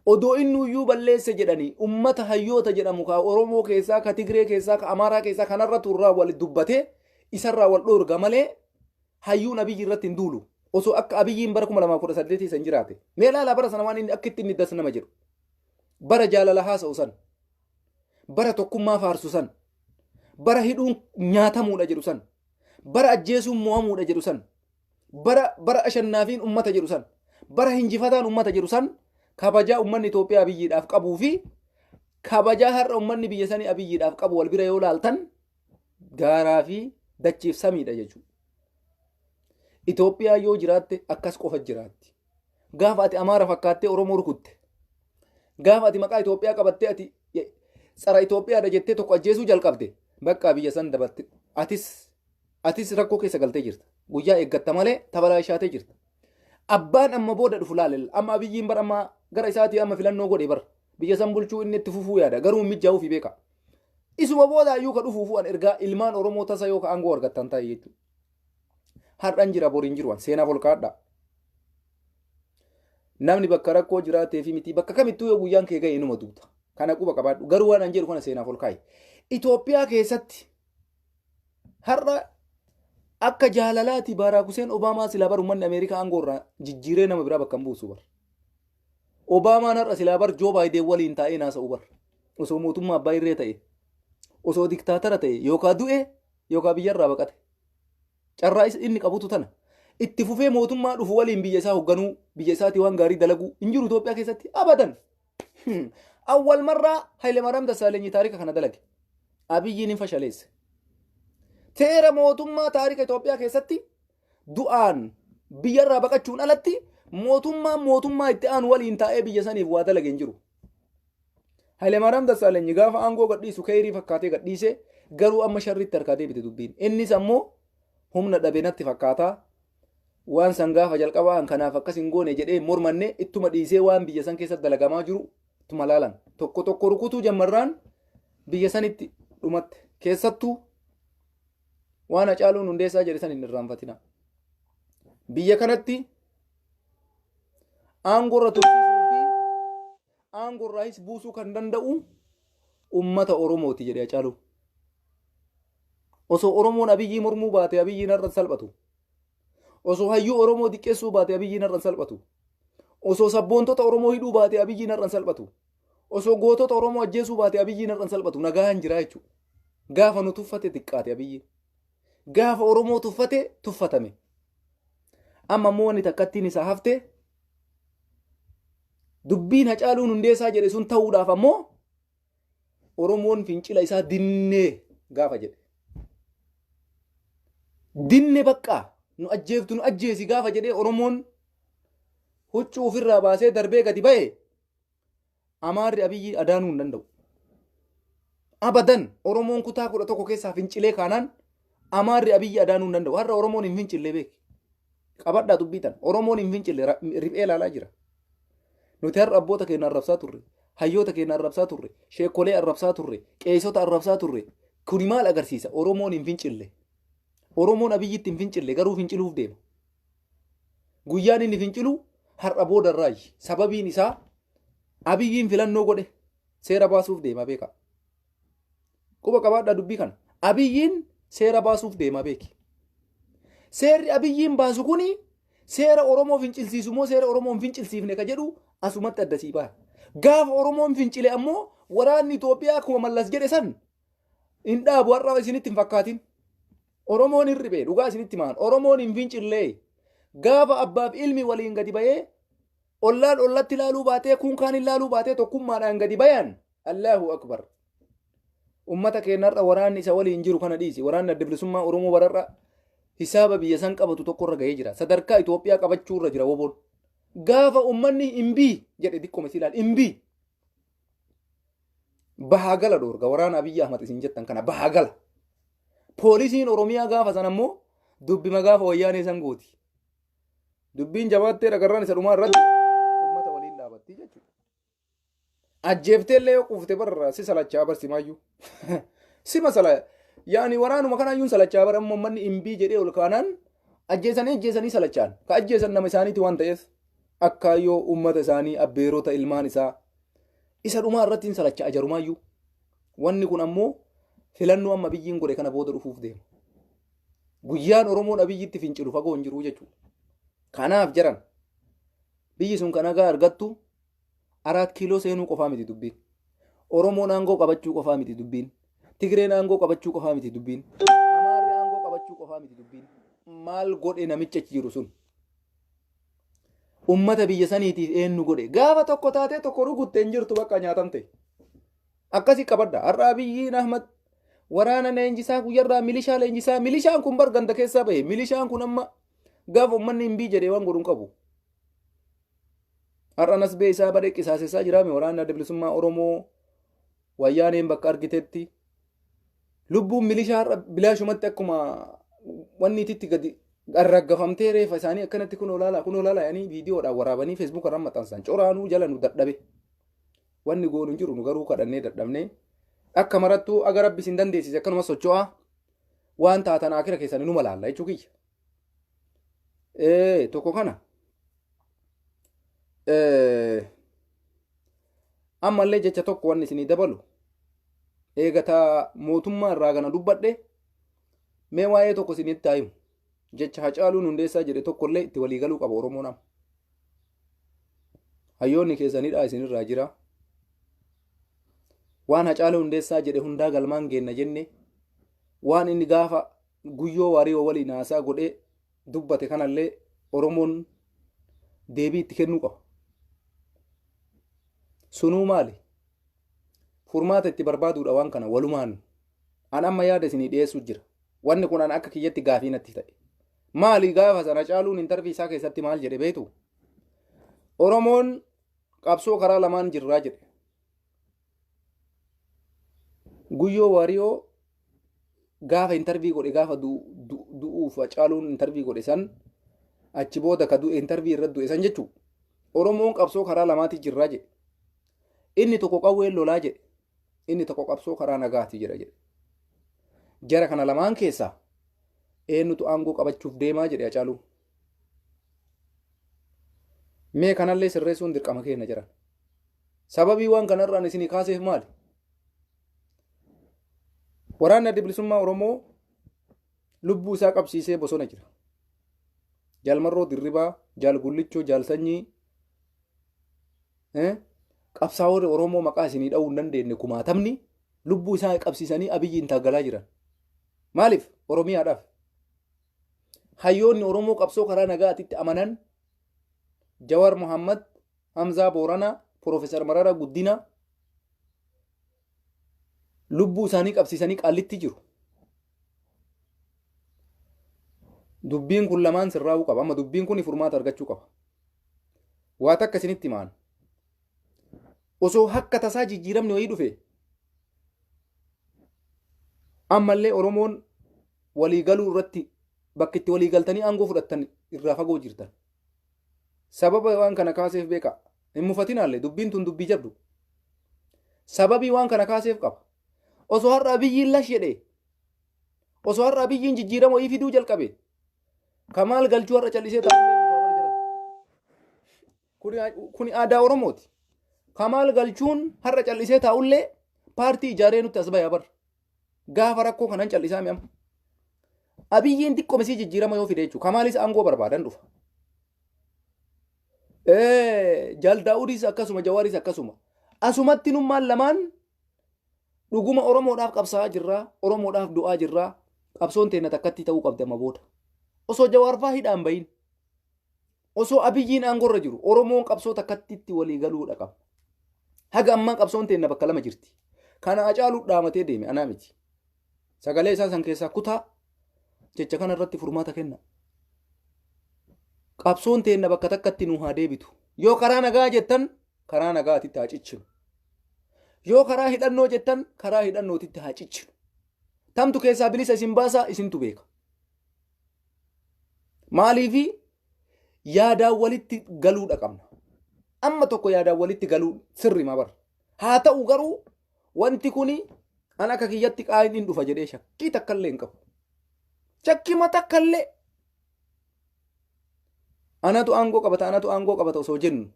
Odoo inni iyyuu balleesse jedhanii ummata hayyoota jedhamu ka Oromoo keessaa, ka Tigree keessaa, ka Amaaraa keessaa kanarra turraa wal dubbatee isarraa wal dhoorga malee hayyuun Abiyyi irratti hin duulu. Osoo akka Abiyyiin bara 2018 san jiraate. Mee ilaalaa bara sana waan inni akka itti inni das nama jedhu. Bara jaalala haasa'u san. Bara tokkummaa faarsu san. Bara hidhuun nyaatamuudha jedhu san. Bara ajjeesuun mo'amuudha jedhu san. Bara ashannaafiin ummata jedhu san. Bara hinjifataan ummata jedhu san, kabajaa ummanni Itoophiyaa Abiyyiidhaaf qabuu fi kabajaa har'a ummanni biyya sanii Abiyyiidhaaf qabu wal bira yoo laaltan gaaraa fi dachiif samiidha jechuudha. Itoophiyaa yoo jiraatte akkas qofa jiraatti. Gaafa ati Amaara fakkaattee Oromoo rukutte. Gaafa ati maqaa Itoophiyaa qabattee ati tsara Itoophiyaadha jettee tokko ajjeesuu jalqabde, bakka biyya san dabarte atis rakkoo keessa galtee jirta. Guyyaa eeggatta malee tabalaa ishaatee jirta. Abbaan amma booda dhufu laale, amma Abiyyiin bar amma gara isaatii amma filannoo godhe bar biyya san bulchuu inni itti fufuu yaada, garuu mijaa'uu fi beeka. Isuma booda iyyuu ka dhufuufu an ergaa ilmaan Oromoo tasa yoo ka aangoo argattan ta'e jechuudha. Har'an jira, boriin jiru, an seenaaf ol kaadhaa. Namni bakka rakkoo jiraatee fi miti bakka kamittuu yoo guyyaan kee ga'e inuma duuta. Kana quba qabaadhu. Garuu waan an jedhu kana seenaaf ol kaa'i. Itoophiyaa keessatti har'a akka jaalalaati Baaraak Huseen Obaamaa silaa bar uummanni Ameerikaa aangoo irraa jijjiiree nama biraa bakka hin buusu bar. Obaamaan har'a silaa bar Joo Baayideen waliin taa'ee naasa'u bar. Osoo mootummaa abbaa irree ta'e, osoo diktaatara ta'e yookaan du'e yookaan biyyarraa baqate. Carraa inni qabutu tana. Itti fufee mootummaa dhufu waliin biyya isaa hoogganuu, biyya isaatii waan gaarii dalaguu hin jiru Itoophiyaa keessatti abadan. Awwal marraa Hayilemaariyaam Dassaalenyi taarika kana dalage. Abiyyiin hin fashaleesse. Seera mootummaa taarika Itoophiyaa keessatti du'aan biyyarraa baqachuun alatti mootummaan mootummaa itti aanu waliin taa'ee biyya saniif waa dalage hin jiru. Hayilemaariyaam Dassaalenyi gaafa aangoo gadhiisu keeyrii fakkaatee gadhiise, garuu amma sharriitti harkaa deebite dubbiin. Innis ammoo humna dhabe natti fakkaataa. Waan san gaafa jalqabaa kanaaf akkas hin goone jedhee mormanne, ittuma dhiisee waan biyya san keessatti dalagamaa jiru ittuma laalan. Tokko tokko rukutuu jammarraan biyya sanitti dhumatte. Keessattuu waan Hacaaluun Hundeessaa jedhe san hin irraanfatina. Biyya kanatti aangoo irra tursiisuu fi aangoo irraayis buusuu kan danda'u ummata Oromooti jedhe Hacaaluun. Osoo Oromoon Abiyyii mormuu baate Abiyyiin har'a salphatu. Osoo hayyuu Oromoo diqqeessuu baate Abiyyiin har'a salphatu. Osoo sabboontota Oromoo hidhuu baate Abiyyiin har'a salphatu. Osoo gootota Oromoo ajjeesuu baate Abiyyiin har'a salphatu. Nagaan jira jechuudha. Gaafa nu tuffate xiqqaate Abiyyiin. Gaafa Oromoo tuffate tuffatame. Amma immoo wanni takkattiin isaa hafte, dubbiin Hacaaluun Hundeessaa jedhe sun ta'uudhaaf ammoo Oromoon fincila isaa dinnee gaafa jedhe. Dinne baqqaa nu ajjeeftu nu ajjeesi gaafa jedhee Oromoon huccuu ofirraa baasee darbee gadi ba'e, Amaarri Abiyyi adaanuu hin danda'u. Abadan Oromoon kutaa 11 keessaa fincilee kaanaan Amaarri Abiyyi adaanuu hin danda'u. Har'a Oromoon hin fincillee beeki. Qabadhaa dubbii tana. Oromoon hin fincille, riphee ilaalaa jira. Nuti har'a abboota keenya arrabsaa turre, hayyoota keenya arrabsaa turre, sheekolee arrabsaa turre, qeessota arrabsaa turre. Kuni maal agarsiisa? Oromoon hin fincille. Oromoon Abiyyitti hin fincille, garuu finciluuf deema. Guyyaan inni fincilu har'a booda irraayi. Sababiin isaa Abiyyiin filannoo godhe seera baasuuf deema beeka. Quba qabaadhaa dubbii kana. Abiyyiin seera baasuuf deema beeki. Seerri Abiyyiin baasu kuni seera Oromoo fincilsiisu moo seera Oromoo hin fincilsiifne ka jedhu asumatti adda sii baha. Gaafa Oromoon fincile ammoo waraanni Itoophiyaa akkuma Mallas jedhe san hin dhaabu, har'a isinitti hin fakkaatin. Oromoon hin riphee, dhugaa isinitti himaan, Oromoon hin fincillee. Gaafa abbaaf ilmi waliin gadi bahee, ollaan ollatti ilaaluu baatee, kun kaan ilaaluu baatee, tokkummaadhaan gadi bayan, Allahu akbar. Ummata keenyarra waraanni isa waliin jiru kana dhiisi. Waraanni Adda Bilisummaa Oromoo bararra hisaaba biyya san qabatu tokkorra gahee jira. Sadarkaa Itoophiyaa qabachuu irra jira woboon. Gaafa ummanni imbii jedhe diqqoma si ilaali. Imbii. Bahaa gala dhoorga waraana Abiyyi Ahmad isin jettan kana bahaa gala. Poolisiin Oromiyaa gaafa san ammoo dubbima gaafa wayyaanee san gooti. Dubbiin jabaattee dhagarraan isa dhumaa irratti ummata waliin dhaabatti jechuudha. Ajjeeftee illee yoo quufte bar si salachaa bar simaayyuu. Sima sala yaani waraanuma kanaayyuu salachaa bar, amma ummanni imbii jedhee ol kaanaan ajjeesanii ajjeesanii salachaan. Ka ajjeesan nama isaaniiti waan ta'eef akkaayyoo ummata isaanii abbeerota ilmaan isaa isa dhumaa irratti hin salacha ajarumaayyuu. Wanni kun ammoo filannoo amma biyyiin godhe kana booda dhufuuf deema. Guyyaan Oromoon Abiyyitti fincilu fagoo hin jiru jechuudha. Kanaaf jaran biyyi sun kan nagaa argattu Araat Kiiloo seenuu qofaa miti dubbiin. Oromoon aangoo qabachuu qofaa miti dubbiin. Tigreen aangoo qabachuu qofaa miti dubbiin. Amaarri aangoo qabachuu qofaa miti dubbiin. Maal godhe namicha achi jiru sun? Ummata biyya saniitiif eenyu godhe? Gaafa tokko taatee tokko rukutte hin jirtu, bakka nyaatamte. Akkasii qabadha. Har'a Abiyyiin Ahmad waraana leenjisaa guyyarraa milishaa leenjisaa. Milishaan kun bar ganda keessaa bahe. Milishaan kun amma gaafa uummanni hin bii jedhee waan godhu hin qabu. Har'a nasbee isaa badee qisaasessaa jiraame waraanni Adda Bilisummaa Oromoo wayyaaneen bakka argitetti lubbuun milishaa har'a bilaashumatti akkuma wanni ititti gadi arraggafamtee reefa isaanii akkanatti kun olaala kun olaala yaanii viidiyoodhaan waraabanii feesbuuk irra maxxansan coraanuu jala nu dadhabe. Wanni goonu hin jiru, nu garuu kadhannee dadhabnee akka marattuu aga rabbi isin dandeessise akkanuma socho'aa waan taatan akira keessan inuma laalla jechuu kiyya. Tokko kana. Ammallee jecha tokko wanni isinii dabalu eegataa mootummaa irraa kana dubbadhe, mee waa'ee tokko isinitti haa himu. Jecha Hacaaluun Hundeessaa jedhe tokkollee itti waliigaluu qaba Oromoon amma. Hayyoonni keessanidha isinirraa jira. Waan Hacaaluu Hundeessaa jedhe hundaa galmaan geenna jenne, waan inni gaafa Guyyoo Waariyoo waliin haasaa godhee dubbate kanallee Oromoon deebii itti kennuu qaba. Sunuu maali? Furmaata itti barbaaduudha waan kana walumaan. An amma yaada isinii dhiyeessuu jira. Wanni kun an akka kiyyatti gaafii natti ta'e. Maali gaafa sana Hacaaluun interview isaa keessatti maal jedhe beektu? Oromoon qabsoo karaa lamaan jirraa jedhe. Guyyoo Waariyoo gaafa interview godhe, gaafa du'uuf Hacaaluun interview godhe san, achi booda ka du'e interview irratti du'e san jechuudha. Oromoon qabsoo karaa lamaati jirraa jedhe. Inni tokko qawween lolaa jedhe. Inni tokko qabsoo karaa nagaati jira jedhe. Jara kana lamaan keessaa eenyutu aangoo qabachuuf deemaa jedhe Hacaaluun. Mee kanallee sirreessuun dirqama keenya jiran. Sababii waan kanarraan isinii kaaseef maali? Waraanni Adda Bilisummaa Oromoo lubbuu isaa qabsiisee bosona jira. Jaalmarroo Dirribaa, Jaal Gullichoo, Jaal Sanyii, qabsaa'onni Oromoo maqaa isinii dha'uu hin dandeenye kumaatamni lubbuu isaa qabsiisanii Abiyyiin taaggalaa jiran. Maaliif? Oromiyaadhaaf. Hayyoonni Oromoo qabsoo karaa nagaatitti amanan Jawar Muhammad, Hamzaa Booranaa, Piroofeesar Mararaa Guddinaa lubbuu isaanii qabsiisanii qaallitti jiru. Dubbiin kun lamaan sirraa'uu qaba. Amma dubbiin kun furmaata argachuu qaba. Waa takka isinitti himaan. Osoo hakka tasaa jijjiiramni wayii dhufe, ammallee Oromoon walii galuu irratti bakka itti walii galtanii aangoo fudhattan irraa fagoo jirtan. Sababa waan kana kaaseef beekaa. Hin mufatinaallee, dubbiin tun dubbii jabdu. Sababii waan kana kaaseef qaba. Osoo har'a Abiyyiin lash jedhee, osoo har'a Abiyyiin jijjiirama wayii fiduu jalqabe, Kamaal Galchuu har'a callisee taa'ullee dhufaa bara jiran. Kuni aadaa Oromooti. Kamaal Galchuun har'a callisee taa'ullee paartii ijaaree nutti as bayaa bara. Gaafa rakkoo kanan callisaa mi'ama. Abiyyiin xiqqoo misii jijjiirama yoo fide jechuudha. Kamaalis aangoo barbaadan dhufa. Jaal Daawudis akkasuma, Jawaaris akkasuma. Asumatti nummaan lamaan dhuguma Oromoodhaaf qabsaa'aa jirraa, Oromoodhaaf du'aa jirraa, qabsoon teenna takkatti ta'uu qabdi amma booda. Osoo Jawaar faa hidhaan bahin, osoo Abiyyiin aangorra jiru, Oromoon qabsoo takkattitti walii galuudha qaba. Haga ammaa qabsoon teenna bakka lama jirti. Kana Hacaaluu dhaamatee deeme, anaa miti. Sagalee isaa san keessaa kutaa jecha kana irratti furmaata kenna. Qabsoon teenna bakka takkatti nu haa deebitu. Yoo karaa nagaa jettan, karaa nagaatitti haa cichinu. Yoo karaa hidhannoo jettan, karaa hidhannootitti haa cichinu. Tamtu keessaa bilisa isin baasaa isintu beeka. Maaliifi yaadaan walitti galuudha qabna. Amma tokko yaadaan walitti galuu sirri bara. Haa ta'u garuu wanti kuni an akka kiyyatti qaayin hin dhufa jedhee shakkii takkallee hin qabu. Shakkii takkallee. Anatu aangoo qabata, anatu aangoo qabata osoo jennu,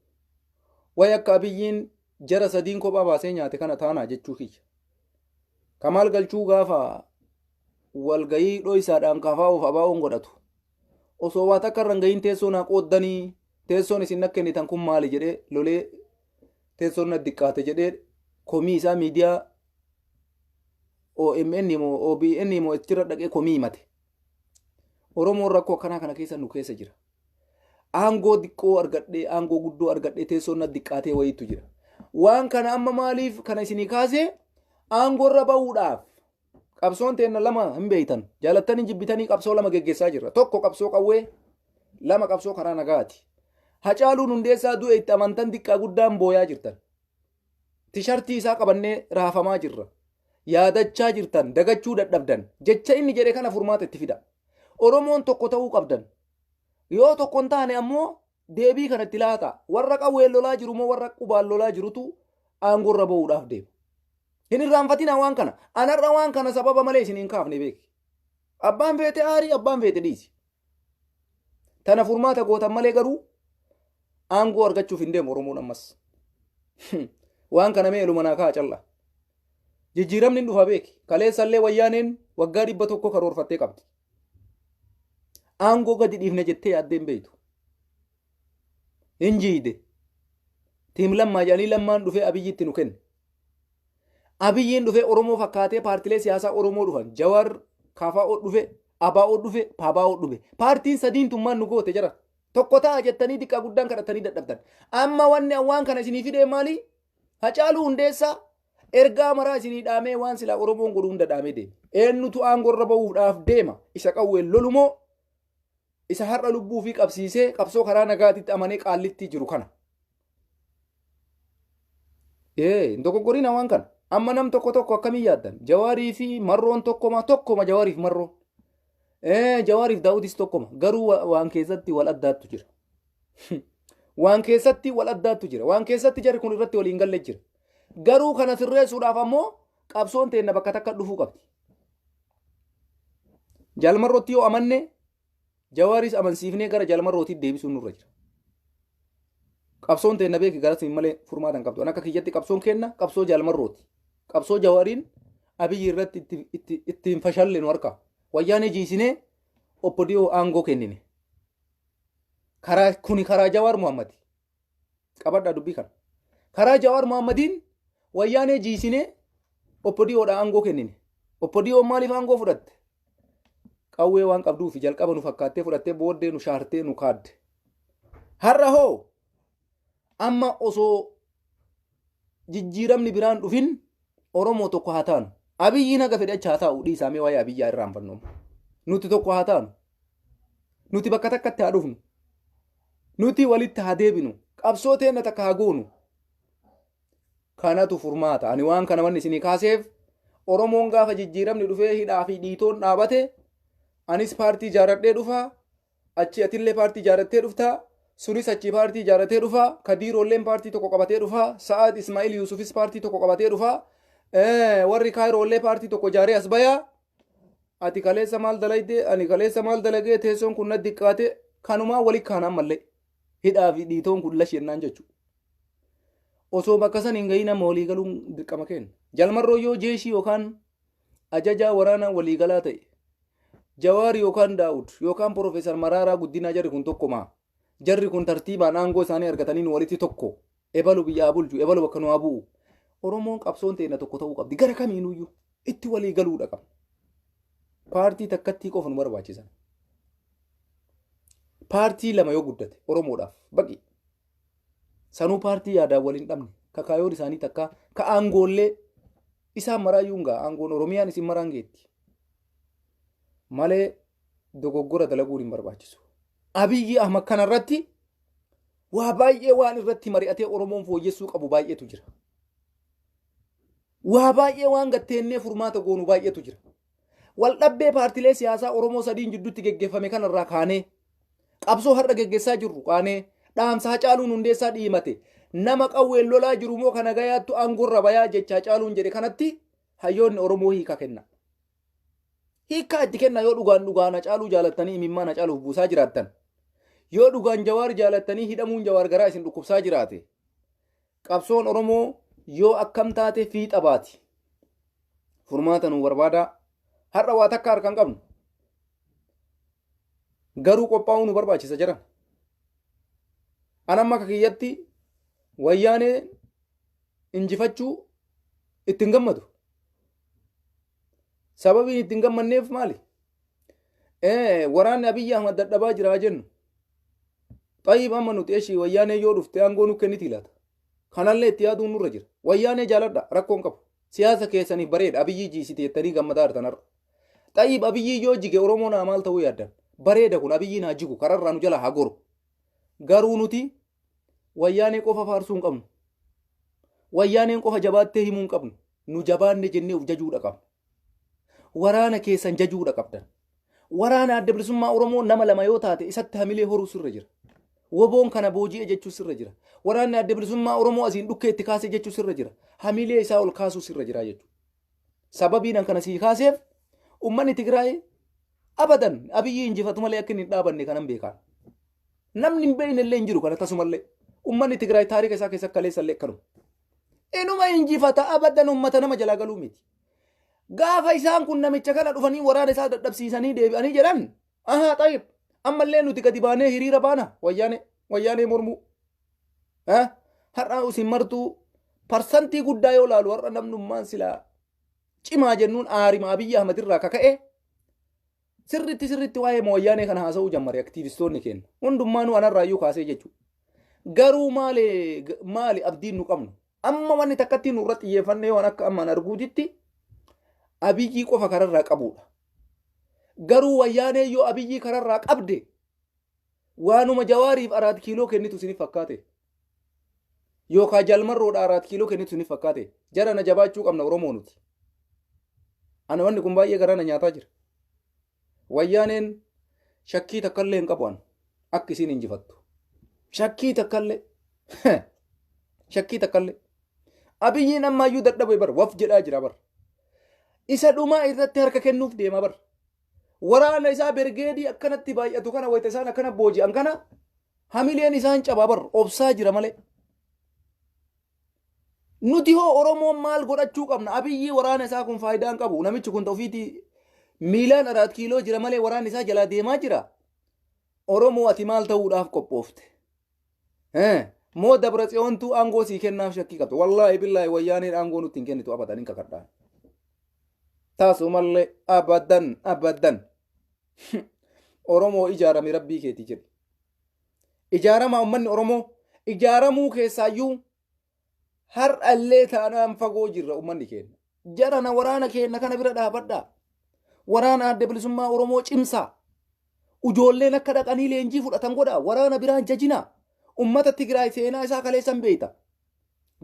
wayi akka Abiyyiin jara sadiin kophaa baasee nyaate kana taanaa jechuu kiyya. Kamaal Galchuu gaafa walgayii dhoysaadhaan kafaa'uuf abaa'uun godhatu, osoo waa takka irra hin gahin teessoo naa qooddanii, teessoon isin na kennitan kun maali jedhee lolee, teessoon na diqqaate jedhee komii isaa miidiyaa OMN moo OBN moo achirra dhaqee komii himate. Oromoon rakkoo akkanaa kana keessa nu keessa jira. Aangoo xiqqoo argadhee, aangoo guddoo argadhee, teessoon na diqqaatee wayiitu jira. Waan kana amma maaliif kana isinii kaasee? Aangoo irra bahuudhaaf qabsoon teenna lama hin beeytan. Jaalattanii jibbitanii qabsoo lama geggeessaa jirra. Tokko qabsoo qawwee, lama qabsoo karaa nagaati. Hacaaluun Hundeessaa du'e itti amantan, xiqqaa guddaan booyaa jirtan. Tishartii isaa qabannee raafamaa jirra. Yaadachaa jirtan, dagachuu dadhabdan. Jecha inni jedhe kana furmaata itti fida. Oromoon tokko ta'uu qabdan. Yoo tokko hin taane ammoo deebii kana itti laata. Warra qawween lolaa jiru moo warra qubaan lolaa jirutu aangoo irra bahuudhaaf deema? Hin irraanfatinaa waan kana. Anarra waan kana sababa malee isin hin kaafne beeki. Abbaan feete aarii, abbaan feete dhiisi. Tana furmaata gootan malee garuu Aangoo argachuuf hin deemu Oromoon ammas. Waan kana mee elumanaa kaa calla. Jijjiiramni hin dhufa beeki. Kaleessallee wayyaaneen waggaa 100 karoorfattee qabdi. Aangoo gadi dhiifne jettee yaaddee hin beektu. Hin jiide. Tiim Lammaa jedhanii Lammaan dhufee Abiyyitti nu kenne. Abiyyiin dhufee Oromoo fakkaatee paartilee siyaasaa Oromoo dhufan. Jawar, KFO dhufe, ABO dhufe, PABO dhufe. Paartiin sadiin tummaan nu goote jara. Tokko ta'a jettanii diqqaa guddaan kadhattanii dadhabdan. Amma wanni waan kana isinii fidee maali? Hacaaluu Hundeessaa ergaa maraa isinii dhaamee waan silaa Oromoon godhu hunda dhaamee deeme. Eenyutu aangorra bahuudhaaf deema? Isa qawween lolumoo? Isa har'a lubbuu fi qabsiisee qabsoo karaa nagaatitti amanee qaallittii jiru kana. Ee, hin dogoggorina waan kana. Amma nam tokko tokko akkamiin yaaddan? Jawaarii fi Marroon tokkoma tokkoma Jawaariif Marroon. Ee, Jawaariif Daawudis tokkoma. Garuu waan keessatti wal addaattu jira. Waan keessatti wal addaattu jira. Waan keessatti jarri kun irratti waliin galle jira. Garuu kana sirreessuudhaaf ammoo qabsoon teenna bakka takka dhufuu qabdi. Jaalmarrootti yoo amanne Jawaaris amansiifnee gara Jaalmarrootitti deebisuun nurra jira. Qabsoon teenna beeki gara siin malee furmaata hin qabdu. An akka kiyyatti qabsoon keenna qabsoo Jaalmarrooti. Qabsoo Jawaariin Abiyyi irratti ittiin fashalle nu harka. Wayyaanee jiisinee obbo Diyoo aangoo kennine. Karaa kuni karaa Jawaar Muhammadi. Qabadhaa dubbii kana. Karaa Jawaar Muhammadiin wayyaanee jiisinee obbo Diyoodhaa aangoo kennine. Obbo Diyoon maaliif aangoo fudhatte? Qawwee waan qabduufi jalqaba nu fakkaattee fudhattee booddee nu shaartee nu kaadde. Har'a hoo amma osoo jijjiiramni biraan dhufin Oromoo tokko haa taanu. Abiyyiin haga fedhe achi haa taa'u dhiisaamee waa'ee Abiyyaa irraanfannu. Nuti tokko haa taanu. Nuti bakka takkatti haa dhufnu. Nuti walitti haa deebinu. Qabsoo teenna takka haa goonu. Kanatu furmaata. Ani waan kana wanni isinii kaaseef Oromoon gaafa jijjiiramni dhufee hidhaa fi dhiitoon dhaabate anis paartii ijaaradhee dhufa achi atillee paartii ijaarattee dhufta sunis achi paartii ijaarratee dhufa Kadiiroolleen paartii tokko qabatee dhufa Sa'aad Ismaa'il Yuusufis paartii tokko qabatee dhufa warri Kaayiroollee paartii tokko ijaaree as bayaa ati kaleessa maal dalayde ani kaleessa maal dalagee teessoon kun na diqqaate kanumaa wali kaanaan mallee hidhaa fi dhiitoon kun lashi jennaan jechuudha. Osoo bakka san hin gahin amma walii galuun dirqama kenna. Jalmarroo yoo jeeshii yookaan ajajaa waraanaa waliigalaa ta'e Jawaar yookaan Daawud yookaan Piroofeesar Maraaraa Guddinaa jarri kun tokkuma. Jarri kun tartiibaan aangoo isaanii argatanii nu walitti tokko. Ebalu biyya haa bulchu, ebalu bakka nu haa bu'u. Oromoon qabsoon teenna tokko ta'uu qabdi. Gara kamiinuyyuu itti walii galuudha qabna. Paartii takkattii qofa nu barbaachisan. Paartii lama yoo guddate Oromoodhaaf baqi. Sanuu paartii yaadaan wal hin dhabne kakaayoon isaanii takkaa ka aangoollee isaan maraayyuu hin ga'a. Aangoon Oromiyaan isin maraan geetti. Malee dogoggora dalaguun hin barbaachisu. Abiyyi Ahmad kanarratti waa baay'ee waan irratti mari'atee Oromoon fooyyessuu qabu baay'eetu jira. Waa baay'ee waan gatteennee furmaata goonu baay'eetu jira. Waldhabbee paartilee siyaasaa Oromoo sadiin jidduutti geggeeffame kanarraa kaanee qabsoo har'a geggeessaa jirru kaanee dhaamsa Hacaaluun Hundeessaa dhiimate nama qawween lolaa jiru moo kana gayaattu aangorra bayaa jecha Hacaaluun jedhe kanatti hayyoonni Oromoo hiika kenna. Hiikkaa itti kenna yoo dhugaan dhugaan Hacaaluu jaalattanii imimmaan Hacaaluuf buusaa jiraattan. Yoo dhugaan Jawaar jaalattanii hidhamuun Jawaar garaa isin dhukkubsaa jiraate. Qabsoon Oromoo yoo akkam taate fiixa baati. Furmaata nu barbaadaa. Har'a waa takka harka hin qabnu. Garuu qophaa'uu nu barbaachisa jiran. An amma akka kiyyatti wayyaanee injifachuu itti hin gammadu. Sababiin itti hin gammanneef maali? Waraanni Abiyyi Ahmad dadhabaa jira jennu. Xayyib amma nuti eshii wayyaanee yoo dhufte aangoo nu kenniti laata? Kanallee itti yaaduun nurra jira. Wayyaanee jaaladha rakkoon qabu. Siyaasa keessaniif bareeda Abiyyii jiisite jettanii gammadaa jirtan har'a. Xayyib Abiyyii yoo jige Oromoon haa maal ta'uu yaaddan? Bareeda kun Abiyyiin haa jigu kararraa nu jala haa goru. Garuu nuti wayyaanee qofa faarsuu hin qabnu. Wayyaaneen qofa jabaattee himuu hin qabnu. Nu jabaanne jennee of jajuudha qabna. Waraana keessan jajuudha qabdan. Waraana Adda Bilisummaa Oromoo nama lama yoo taate isatti hamilee horuu sirra jira. Woboon kana booji'e jechuu sirra jira. Waraanni Adda Bilisummaa Oromoo asiin dhukkee itti kaase jechuu sirra jira. Hamilee isaa ol kaasuu sirra jira jechuudha. Sababiin an kana sii kaaseef uummanni Tigraay abadan Abiyyi injifatu malee akka inni hin dhaabanne kanan beekaa. Namni hin beekne illee hin jiru kana tasumallee. Ummanni Tigraay taarika isaa keessa kaleessa illee akkanuma. Inuma injifata abadan, ummata nama jalaa galuu miti. Gaafa isaan kun namicha kana dhufanii waraana isaa dadhabsiisanii deebi'anii jedhan, ahaa xayyib, ammallee nuti gadi baanee hiriira baana, wayyaanee mormuu. Har'a isin martuu parsantii guddaa yoo laalu, har'a namnummaan silaa cimaa jennuun aarima Abiyyi Ahmad irraa kaka'e sirritti sirritti waa'ee wayyaanee kana haasa'uu jammare aktiivistoonni keenya. Hundummaanuu anarraayyuu kaasee jechuudha. Garuu maali maali abdiin nu qabnu? Amma wanni takkatti nurra xiyyeeffannee waan akka ammaan arguutitti Abiyyii qofa kararraa qabudha. Garuu wayyaanee yoo Abiyyii kararraa qabde, waanuma Jawaariif 4 kiiloo kennitu isinif fakkaate. Yookaan Jalmarroodha 4 kiiloo kennitu isinif fakkaate. Jara na jabaachuu qabna Oromoo nuti. Ana wanni kun baay'ee garaa na nyaataa jira. Wayyaaneen shakkii takkallee hin qabu an akka isiin injifattu. Shakkii takkallee. Shakkii takkallee. Abiyyiin ammaayyuu dadhabe bar, waf jedhaa jira bar. Isa dhumaa irratti harka kennuuf deema bar. Waraana isaa bergeedii akkanatti baay'atu kana wayita isaan akkana booji'an kana hamileen isaan cabaa bar, obsaa jira malee. Nuti hoo Oromoon maal godhachuu qabna? Abiyyii waraana isaa kun faayidaa hin qabu. Namichi kun ofiitii miilaan 4 kiiloo jira malee waraanni isaa jalaa deemaa jira. Oromoo, ati maal ta'uudhaaf qophoofte? Moo Dabra Tsiyoontuu aangoo sii kennaaf shakkii qabdu? Wallaahi billaahi, wayyaaneen aangoo nutti hin kennitu abadan, hin kakadhaan. Taasumallee abadan abadan. Oromoo, ijaarame, rabbii keetii jedhi. Ijaaramaa uummanni Oromoo, ijaaramuu keessaayyuu har'allee taanaan fagoo jirra uummanni keenya. Jarana waraana keenya kana bira dhaabadhaa. Waraana Adda Bilisummaa Oromoo cimsaa. Ijoolleen akka dhaqanii leenjii fudhatan godhaa. Waraana biraan jajinaa. Uummata Tigraay seenaa isaa kaleessan beeyta.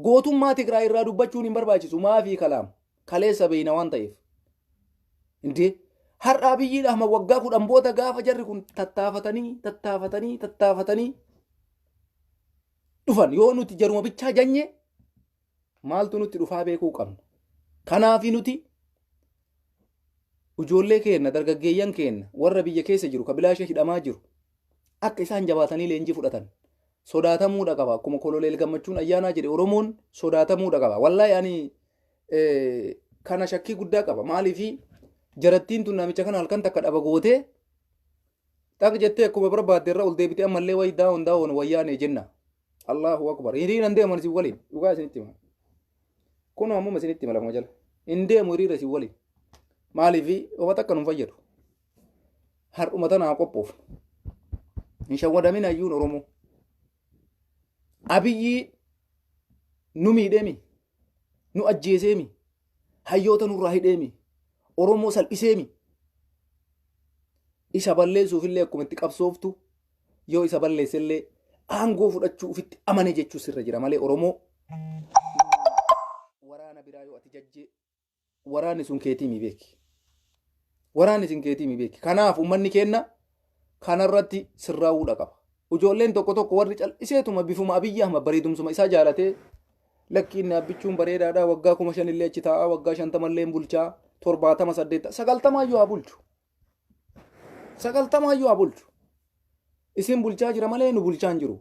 Gootummaa Tigraay irraa dubbachuun hin barbaachisu. Maafii kalaam. Kaleessa beeyna waan ta'eef. Indee har'a Abiyyiidha amma waggaa 10 booda gaafa jarri kun tattaafatanii tattaafatanii tattaafatanii dhufan, yoo nuti jaruma bichaa janye maaltu nutti dhufaa beekuu qabna. Kanaafi nuti ijoollee keenya, dargaggeeyyan keenya, warra biyya keessa jiru ka bilaasha hidhamaa jiru akka isaan jabaatanii leenjii fudhatan. Sodaatamuudha qaba. Akkuma Koloneel Gammachuun Ayyaanaa jedhe, Oromoon sodaatamuudha qaba. Wallaahi ani kana shakkii guddaa qaba. Maaliifi jarattiin tun namicha kana halkan takka dhaba gootee xaq jettee akkuma barbaadde irra ol deebitee ammallee wayi daawon daawon wayyaanee jenna. Allahu akbar. Hiriira hin deeman isin waliin. Dhugaa isinitti hima. Kun ammuma isinitti hima lafuma jala. Hin deemu hiriira isin waliin. Maaliifi ofa takka nu fayyadu. Har'uma tanaa qophoofnu. Hin shawwadamin hayyuun Oromoo. Abiyyi nu miidheemi. Nu ajjeeseemi. Hayyoota nurraa hidheemi. Oromoo salphiseemi. Isa balleessuufillee akkuma itti qabsooftu, yoo isa balleessellee aangoo fudhachuu ofitti amane jechuu sirra jira malee, Oromoo, waraana biraa yoo ati jajjee waraanni sun keetii mi beeki. Waraanni sun keetii mi beeki. Kanaaf uummanni keenya kanarratti sirraa'uudha qaba. Ijoolleen tokko tokko warri cal'iseetuma bifuma Abiyyi Ahmad bareedumsuma isaa jaalatee, lakki inni abbichuun bareedaadha, waggaa 5000 illee achi taa'aa, waggaa 50 illee bulchaa, 70, 80, 90 iyyuu haa bulchu. 90 iyyuu haa bulchu. Isin bulchaa jira malee nu bulchaa hin jiru.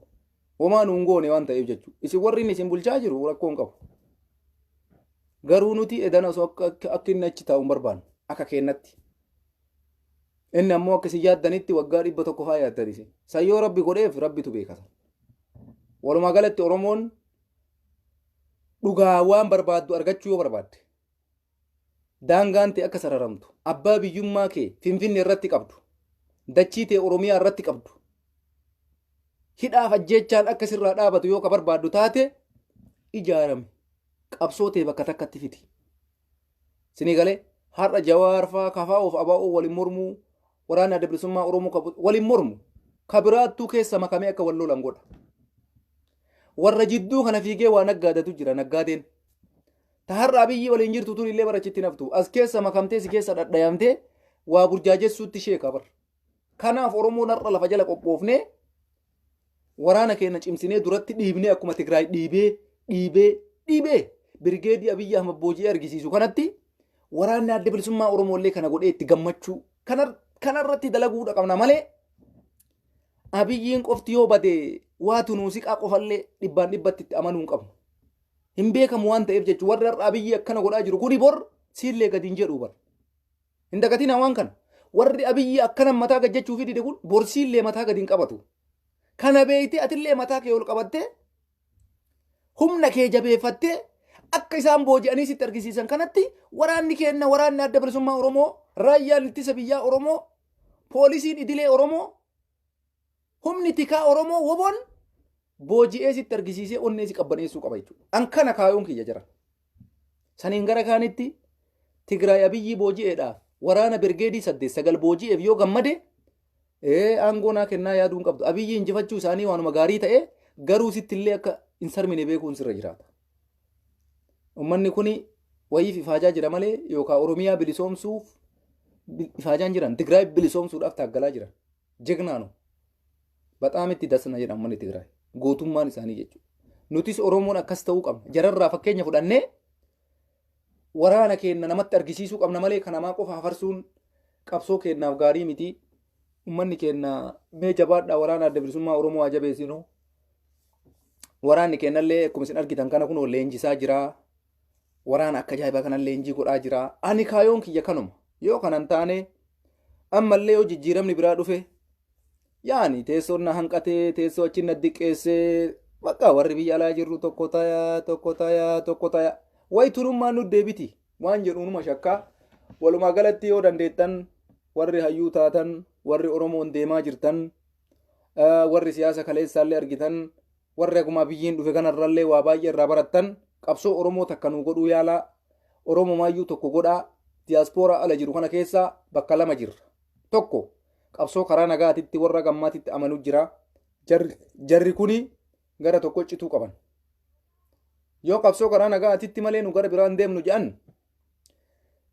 Homaa nu hin goone waan ta'eef jechuudha. Isin warri inni isin bulchaa jiru rakkoo hin qabu. Garuu nuti edana osoo akka inni achi taa'u hin barbaannu akka keennatti. Inni ammoo akka isin yaaddanitti waggaa 100 faa yaaddan isin. Sayyoo rabbi godheef rabbitu beekata. Walumaa galatti Oromoon dhugaa waan barbaaddu argachuu yoo barbaadde, daangaan ta'e akka sararamtu, abbaa biyyummaa kee Finfinne irratti qabdu, dachii ta'e Oromiyaa irratti qabdu, hidhaaf ajjeechaan akka sirraa dhaabatu yoo ka barbaaddu taate, ijaarame, qabsoo ta'e bakka takkatti fidi. Sinii galee? Har'a Jawaar faa kafaa'uuf abaa'uu waliin mormuu, waraanni Adda Bilisummaa Oromoo waliin mormu ka biraattuu keessa makamee akka wal lolan godha. Warra jidduu kana fiigee waa naggaadatu jira naggaadeen. Ta har'a Abiyyi waliin jirtu tun illee barachitti naftu. As keessa makamtee si keessa dhadhayamtee waa burjaajessuutti sheeka bar. Kanaaf Oromoon har'a lafa jala qophoofnee waraana keenya cimsinee duratti dhiibnee, akkuma Tigraay dhiibee dhiibee dhiibee birgeedii Abiyyi Ahmad booji'ee argisiisu kanatti, waraanni Adda Bilisummaa Oromoo illee kana godhee itti gammachuu kanarratti dalaguudha qabna malee, Abiyyiin qofti yoo bade Waa tunuusiqaa qofallee dhibbaan dhibbatti itti amanuu hin qabnu. Hin beekamu waan ta'eef jechuudha. Warri har'a Abiyyi akkana godhaa jiru kuni bor siillee gadi hin jedhu bar. Hin dagatinaa waan kana. Warri Abiyyi akkana mataa gad jechuufi dide kun bor siillee mataa gadi hin qabatu. Kana beektee atillee mataa kee ol qabattee humna kee jabeeffattee akka isaan booji'anii sitti argisiisan kanatti waraanni keenna, waraanni Adda Bilisummaa Oromoo, raayyaan ittisa biyyaa Oromoo, poolisiin idilee Oromoo, humni tikaa Oromoo woboon booji'ee sitti argisiisee onnee si qabbaneessuu qaba jechuudha. An kana kaayoon kiyya jira. Saniin gara kaanitti Tigraay Abiyyii booji'eedhaaf waraana birgeedii 8 9 booji'eef yoo gammade aangoo naa kennaa yaaduu hin qabdu. Abiyyi injifachuu isaanii waanuma gaarii ta'e, garuu sitti illee akka hin sarmine beekuun sirra jiraata. Uummanni kuni wayiif ifaajaa jira malee yookaan Oromiyaa bilisoomsuuf ifaajaan jiran, Tigraay bilisoomsuudhaaf taaggalaa jiran. Jegnaanu. Baxaam itti dasna jedha uummanni Tigraay. Gootummaan isaanii jechuudha. Nutis Oromoon akkas ta'uu qabna. Jararraa fakkeenya fudhannee waraana keenya namatti argisiisuu qabna malee kan namaa qofa hafarsuun qabsoo keenyaaf gaarii miti. Uummanni keenya mee jabaadhaa, waraana Adda Bilisummaa Oromoo haa jabeessinu. Waraanni keenyallee akkuma isin argitan kana kunoo leenjisaa jira. Waraana akka ajaa'ibaa kana leenjii godhaa jira. Ani kaayoon kiyya kanuma. Yoo kanan taane ammallee yoo jijjiiramni biraa dhufe, yaani teessoon na hanqatee, teessoo achi na diqqeessee, bakka warri biyya alaa jirru tokko tayaa, tokko tayaa, tokko tayaa. Wayi turummaan nu deebiti waan jedhuunuma shakkaa. Walumaa galatti yoo dandeettan, warri hayyuu taatan, warri Oromoon deemaa jirtan, warri siyaasa kaleessaallee argitan, warri akkuma biyyiin dhufe kanarrallee waa baay'ee irraa barattan, qabsoo Oromoo takka nuu godhuu yaalaa. Oromomaayyuu tokko godhaa. Diyaaspooraa ala jiru kana keessaa bakka lama jirra. Tokko qabsoo karaa nagaatitti warra gammaatitti amanu jira. Jarri kuni gara tokko cituu qaban. Yoo qabsoo karaa nagaatitti malee nu gara biraan deemnu jedhan,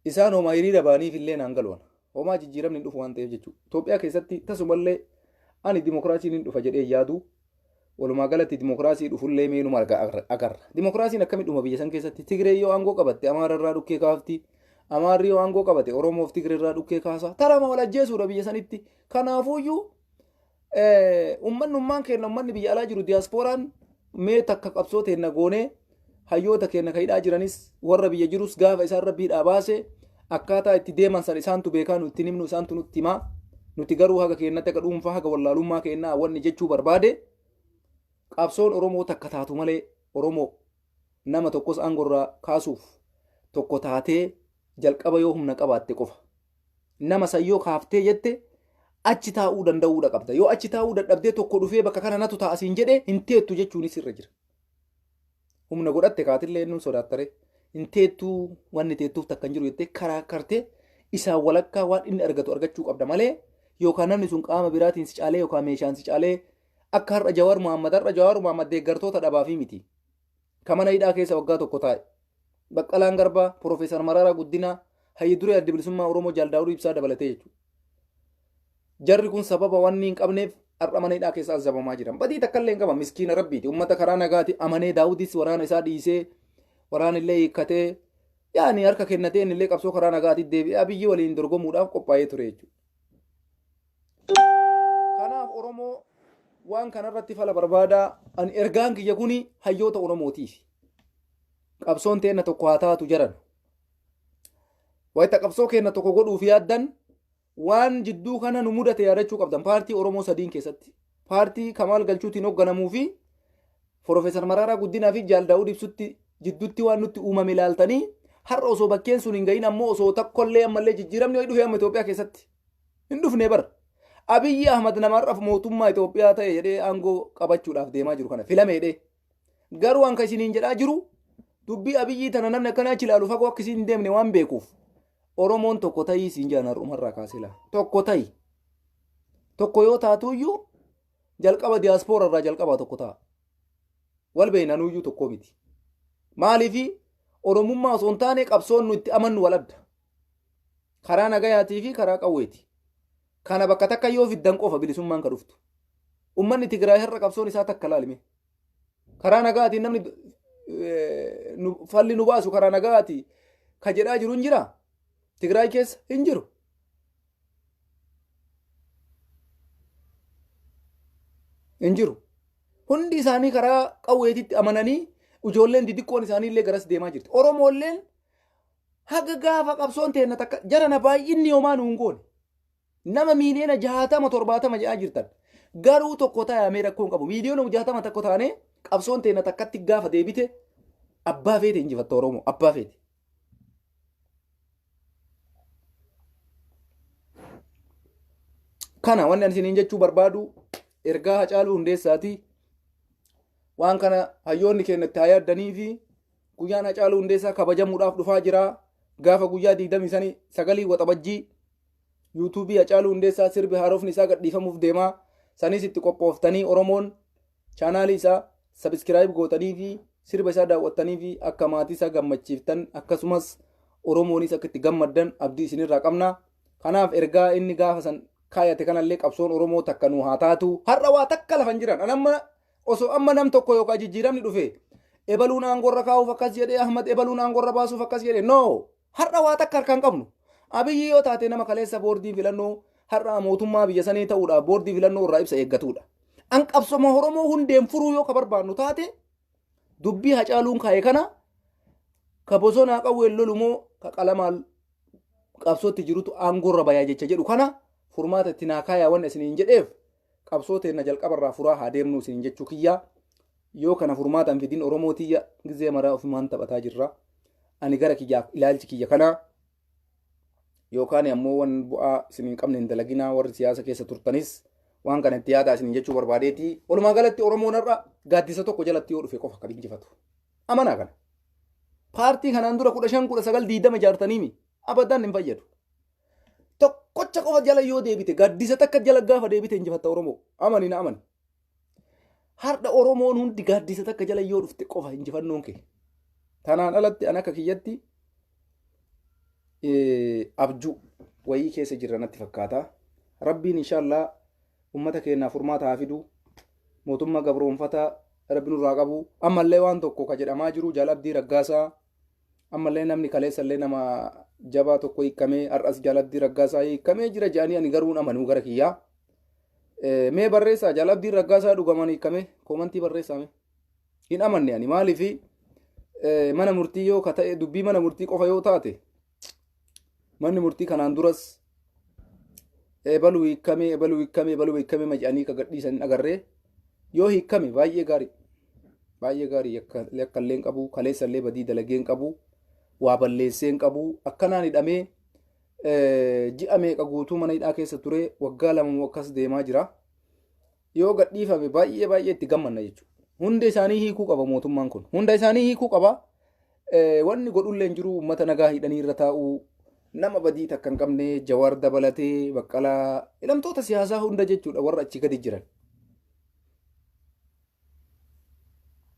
isaan homaa hiriira ba'aniif illee naan galuwan. Homaa jijjiiramni hin dhufu waan ta'eef jechuudha. Itoophiyaa keessatti tasumallee ani dimokiraasiin hin dhufa jedhee yaadu. Walumaa galatti dimokiraasii dhufullee meenuma agarra. Dimokiraasiin akkamitti dhuma biyya san keessatti? Tigree yoo aangoo qabatte Amaara irraa dhukkee kaafti. Amaarri yoo aangoo qabate Oromoof Tigree irraa dhukkee kaasa. Tarama wal ajjeesuudha biyya sanitti. Kanaafuyyuu uummanni keenya, uummanni biyya alaa jiru, diyaaspooraan, mee takka qabsoo teenna goonee hayyoota keenya kan hidhaa jiranis, warra biyya jirus gaafa isaan rabbiidhaa baase akkaataa itti deeman san isaantu beekaa, nutti himnu, isaantu nutti himaa. Nuti garuu haga keenyatti, akka dhuunfaa, haga wallaalummaa keenyaa wanni jechuu barbaade, qabsoon Oromoo takka taatu malee Oromoo nama tokkos aangorraa kaasuuf tokko taatee jalqaba yoo humna qabaatte qofa. Nama san yoo kaaftee jette achi taa'uu danda'uudha qabda. Yoo achi taa'uu dadhabdee tokko dhufee bakka kana natu ta'a siin jedhee, hin teettu jechuunis irra jira. Humna godhatte kaatillee inni sodaattare hin teettuu, wanni teettuuf takka hin jiru jettee karaa kartee isaan walakkaa waan inni argatu argachuu qabda malee, yookaan namni sun qaama biraatiin si caalee yookaan meeshaan si caalee akka har'a Jawaar Muhammad, har'a Jawaar Muhammad deeggartoota dhabaafii miti. Ka mana hidhaa keessa waggaa tokko taa'e. Baqqalaan Garbaa, Piroofeesar Mararaa Guddinaa, Hayyi Duree Adda Bilisummaa Oromoo Jaal Daawud Ibsaa dabalatee jechuudha. Jarri kun sababa wanni hin qabneef har'a mana hidhaa keessa azabamaa jiran. Badii takka illee hin qaban, miskiina rabbiiti. Uummata karaa nagaati amanee Daawudis waraana isaa dhiisee, waraana illee hiikkatee, yaani harka kennatee, inni illee qabsoo karaa nagaati deebi'ee Abiyyi waliin dorgomuudhaaf qophaa'ee ture jechuudha. Kanaaf Oromoo waan kanarratti fala barbaadaa. Ani ergaan kiyya kuni hayyoota Oromootiif. Qabsoon teenna tokko haa taatu jaran. Wayita qabsoo keenna tokko godhuuf yaaddan, waan jidduu kana nu mudate yaadachuu qabdan paartii Oromoo sadiin keessatti. Paartii Kamaal Galchuutiin hoogganamuu fi Piroofeesar Mararaa Guddinaa fi Jaal Daawud Ibsutti jidduutti waan nutti uumame ilaaltanii, har'a osoo bakkeen sun hin gahin ammoo osoo tokkollee ammallee jijjiiramni wayii dhufee amma Itoophiyaa keessatti hin dhufne bara. Abiyyi Ahmad nama har'a mootummaa Itoophiyaa ta'e jedhee aangoo qabachuudhaaf deemaa jiru kana filame jedhee. Garuu anka isiniin jedhaa jiru, dubbii Abiyyii tana namni akkanaa achi ilaalu fagoo akka isin hin deemne waan beekuuf, Oromoon tokko ta'ii siin jedhan har'umarraa kaasee laa. Tokko ta'i. Tokko yoo taatuyyuu jalqaba diyaaspoora irraa jalqabaa tokko ta'a. Wal beeynanuyyuu tokko miti. Maaliifi Oromummaa osoo hin taane qabsoon nu itti amannu wal adda. Karaa nagayaatii fi karaa qawweeti. Kana bakka takka yoo fiddan qofa bilisummaan ka dhuftu. Uummanni Tigraay har'a qabsoon isaa takka laalime. Karaa nagaatiin namni falli nu baasu karaa nagaati ka jedhaa jiru hin jiraa? Tigraay keessa hin jiru. Hin jiru. Hundi isaanii karaa qawweetitti amananii ijoolleen didiqqoon isaanii illee garas deemaa jirti. Oromoolleen haga gaafa qabsoon teenna takka jarana baay'inni homaa nuun goone. Nama miiliyoona 60 70 jedhaa jirtan. Garuu tokko taa'amee rakkoo hin qabu. Miiliyoona 60 tokko taanee qabsoon teenna takkatti gaafa deebite abbaa feete injifatta Oromoo, abbaa feete. Kana wanni ani isiniin jechuu barbaadu ergaa Hacaaluu Hundeessaati. Waan kana hayyoonni keenya itti haa yaaddanii fi guyyaan Hacaaluu Hundeessaa kabajamuudhaaf dhufaa jira. Gaafa guyyaa 29 Waxabajjii yuutuubii Hacaaluu Hundeessaa sirbi haarofni isaa gadhiifamuuf deemaa. Sanis itti qophooftanii Oromoon chaanaalii isaa subscribe gootanii fi sirba isaa daawwattanii fi akka maatii isaa gammachiiftan, akkasumas Oromoonis akka itti gammaddan abdii isinirraa qabna. Kanaaf ergaa inni gaafa san kaayate kanallee qabsoon Oromoo takka nu haa taatu. Har'a waa takka lafa hin jiran. An amma osoo amma nam tokko yookaan jijjiiramni dhufe ebaluun aangorra kaa'uuf akkas jedhee, Ahmad ebaluun aangorra baasuuf akkas jedhee, no, har'a waa takka harkaan qabnu. Abiyyi yoo taate nama kaleessa boordii filannoo har'a mootummaa biyya sanii ta'uudhaaf boordii filannoo irraa ibsa eeggatudha. An qabsoma Oromoo hundeen furuu yoo ka barbaannu taate, dubbii Hacaaluun kaa'e kana, ka bosonaa qawween lolu moo ka qalamaan qabsootti jirutu aangorra bayaa jecha jedhu kana furmaata itti naa kaayaa. Wanni isiniin jedheef qabsoo teenna jalqabarraa furaa haa deemnu isiniin jechuu kiyyaa. Yoo kana furmaata hin fidin, Oromoo tiyya, gizee maraa ofumaan taphataa jirra. Ani gara kiyyaaf ilaalchi kiyya kana. Yookaan ammoo waan bu'aa isin hin qabne hin dalaginaa. Warri siyaasa keessa turtanis waan kana itti yaadaa isiniin jechuu barbaadeeti. Walumaa galatti Oromoon har'a gaaddisa tokko jalatti yoo dhufe qofa kan injifatu. Amanaa kana. Paartii kanaan dura 15, 19, 20 ijaartaniimi abadan hin fayyadu. Tokkocha qofa jala yoo deebite, gaaddisa takka jala gaafa deebite injifatta Oromoo. Amani na amani. Har'a Oromoon hundi gaaddisa takka jala yoo dhufte qofa injifannoon kee. Tanaan alatti an akka kiyyatti abjuu wayii keessa jirra natti fakkaata. Rabbiin inshallah ummata keenyaaf furmaata haa fidu. Mootummaa gabroonfataa Rabbi nurraa qabu. Ammallee waan tokko ka jedhamaa jiru, Jaal Abdii Raggaasaa ammallee namni kaleessallee nama jabaa tokko hiikamee, har'as Jaal Abdii Raggaasaa hiikamee jira jedhanii, ani garuu amanuu gara kiyyaa. Mee barreessaa, Jaal Abdii Raggaasaa dhugaman hiikamee, koomantii barreessaa mee. Hin amanne ani. Maaliifi mana murtii yoo ka ta'e, dubbii mana murtii qofa yoo taate, manni murtii kanaan duras ebaluu hiikamee, ebaluu hiikamee, ebaluu hiikamee maja'anii ka gadhiisan hin agarree. Yoo hiikame baay'ee gaarii, baay'ee gaarii. Yakka illee hin qabu, kaleessa illee badii dalagee hin qabu, waa balleessee hin qabu. Akkanaan hidhamee ji'a meeqa guutuu mana hidhaa keessa ture, waggaa 2 akkas deemaa jira. Yoo gadhiifame baay'ee baay'ee itti gammanna jechuudha. Hunda isaanii hiikuu qaba mootummaan kun. Hunda isaanii hiikuu qaba. Wanni godhullee hin jiru. Uummata nagaa hidhanii irra taa'uu, nama badii takka hin qabne, Jawaar dabalatee, Baqqalaa, hidhamtoota siyaasaa hunda jechuudha, warra achi gadi jiran.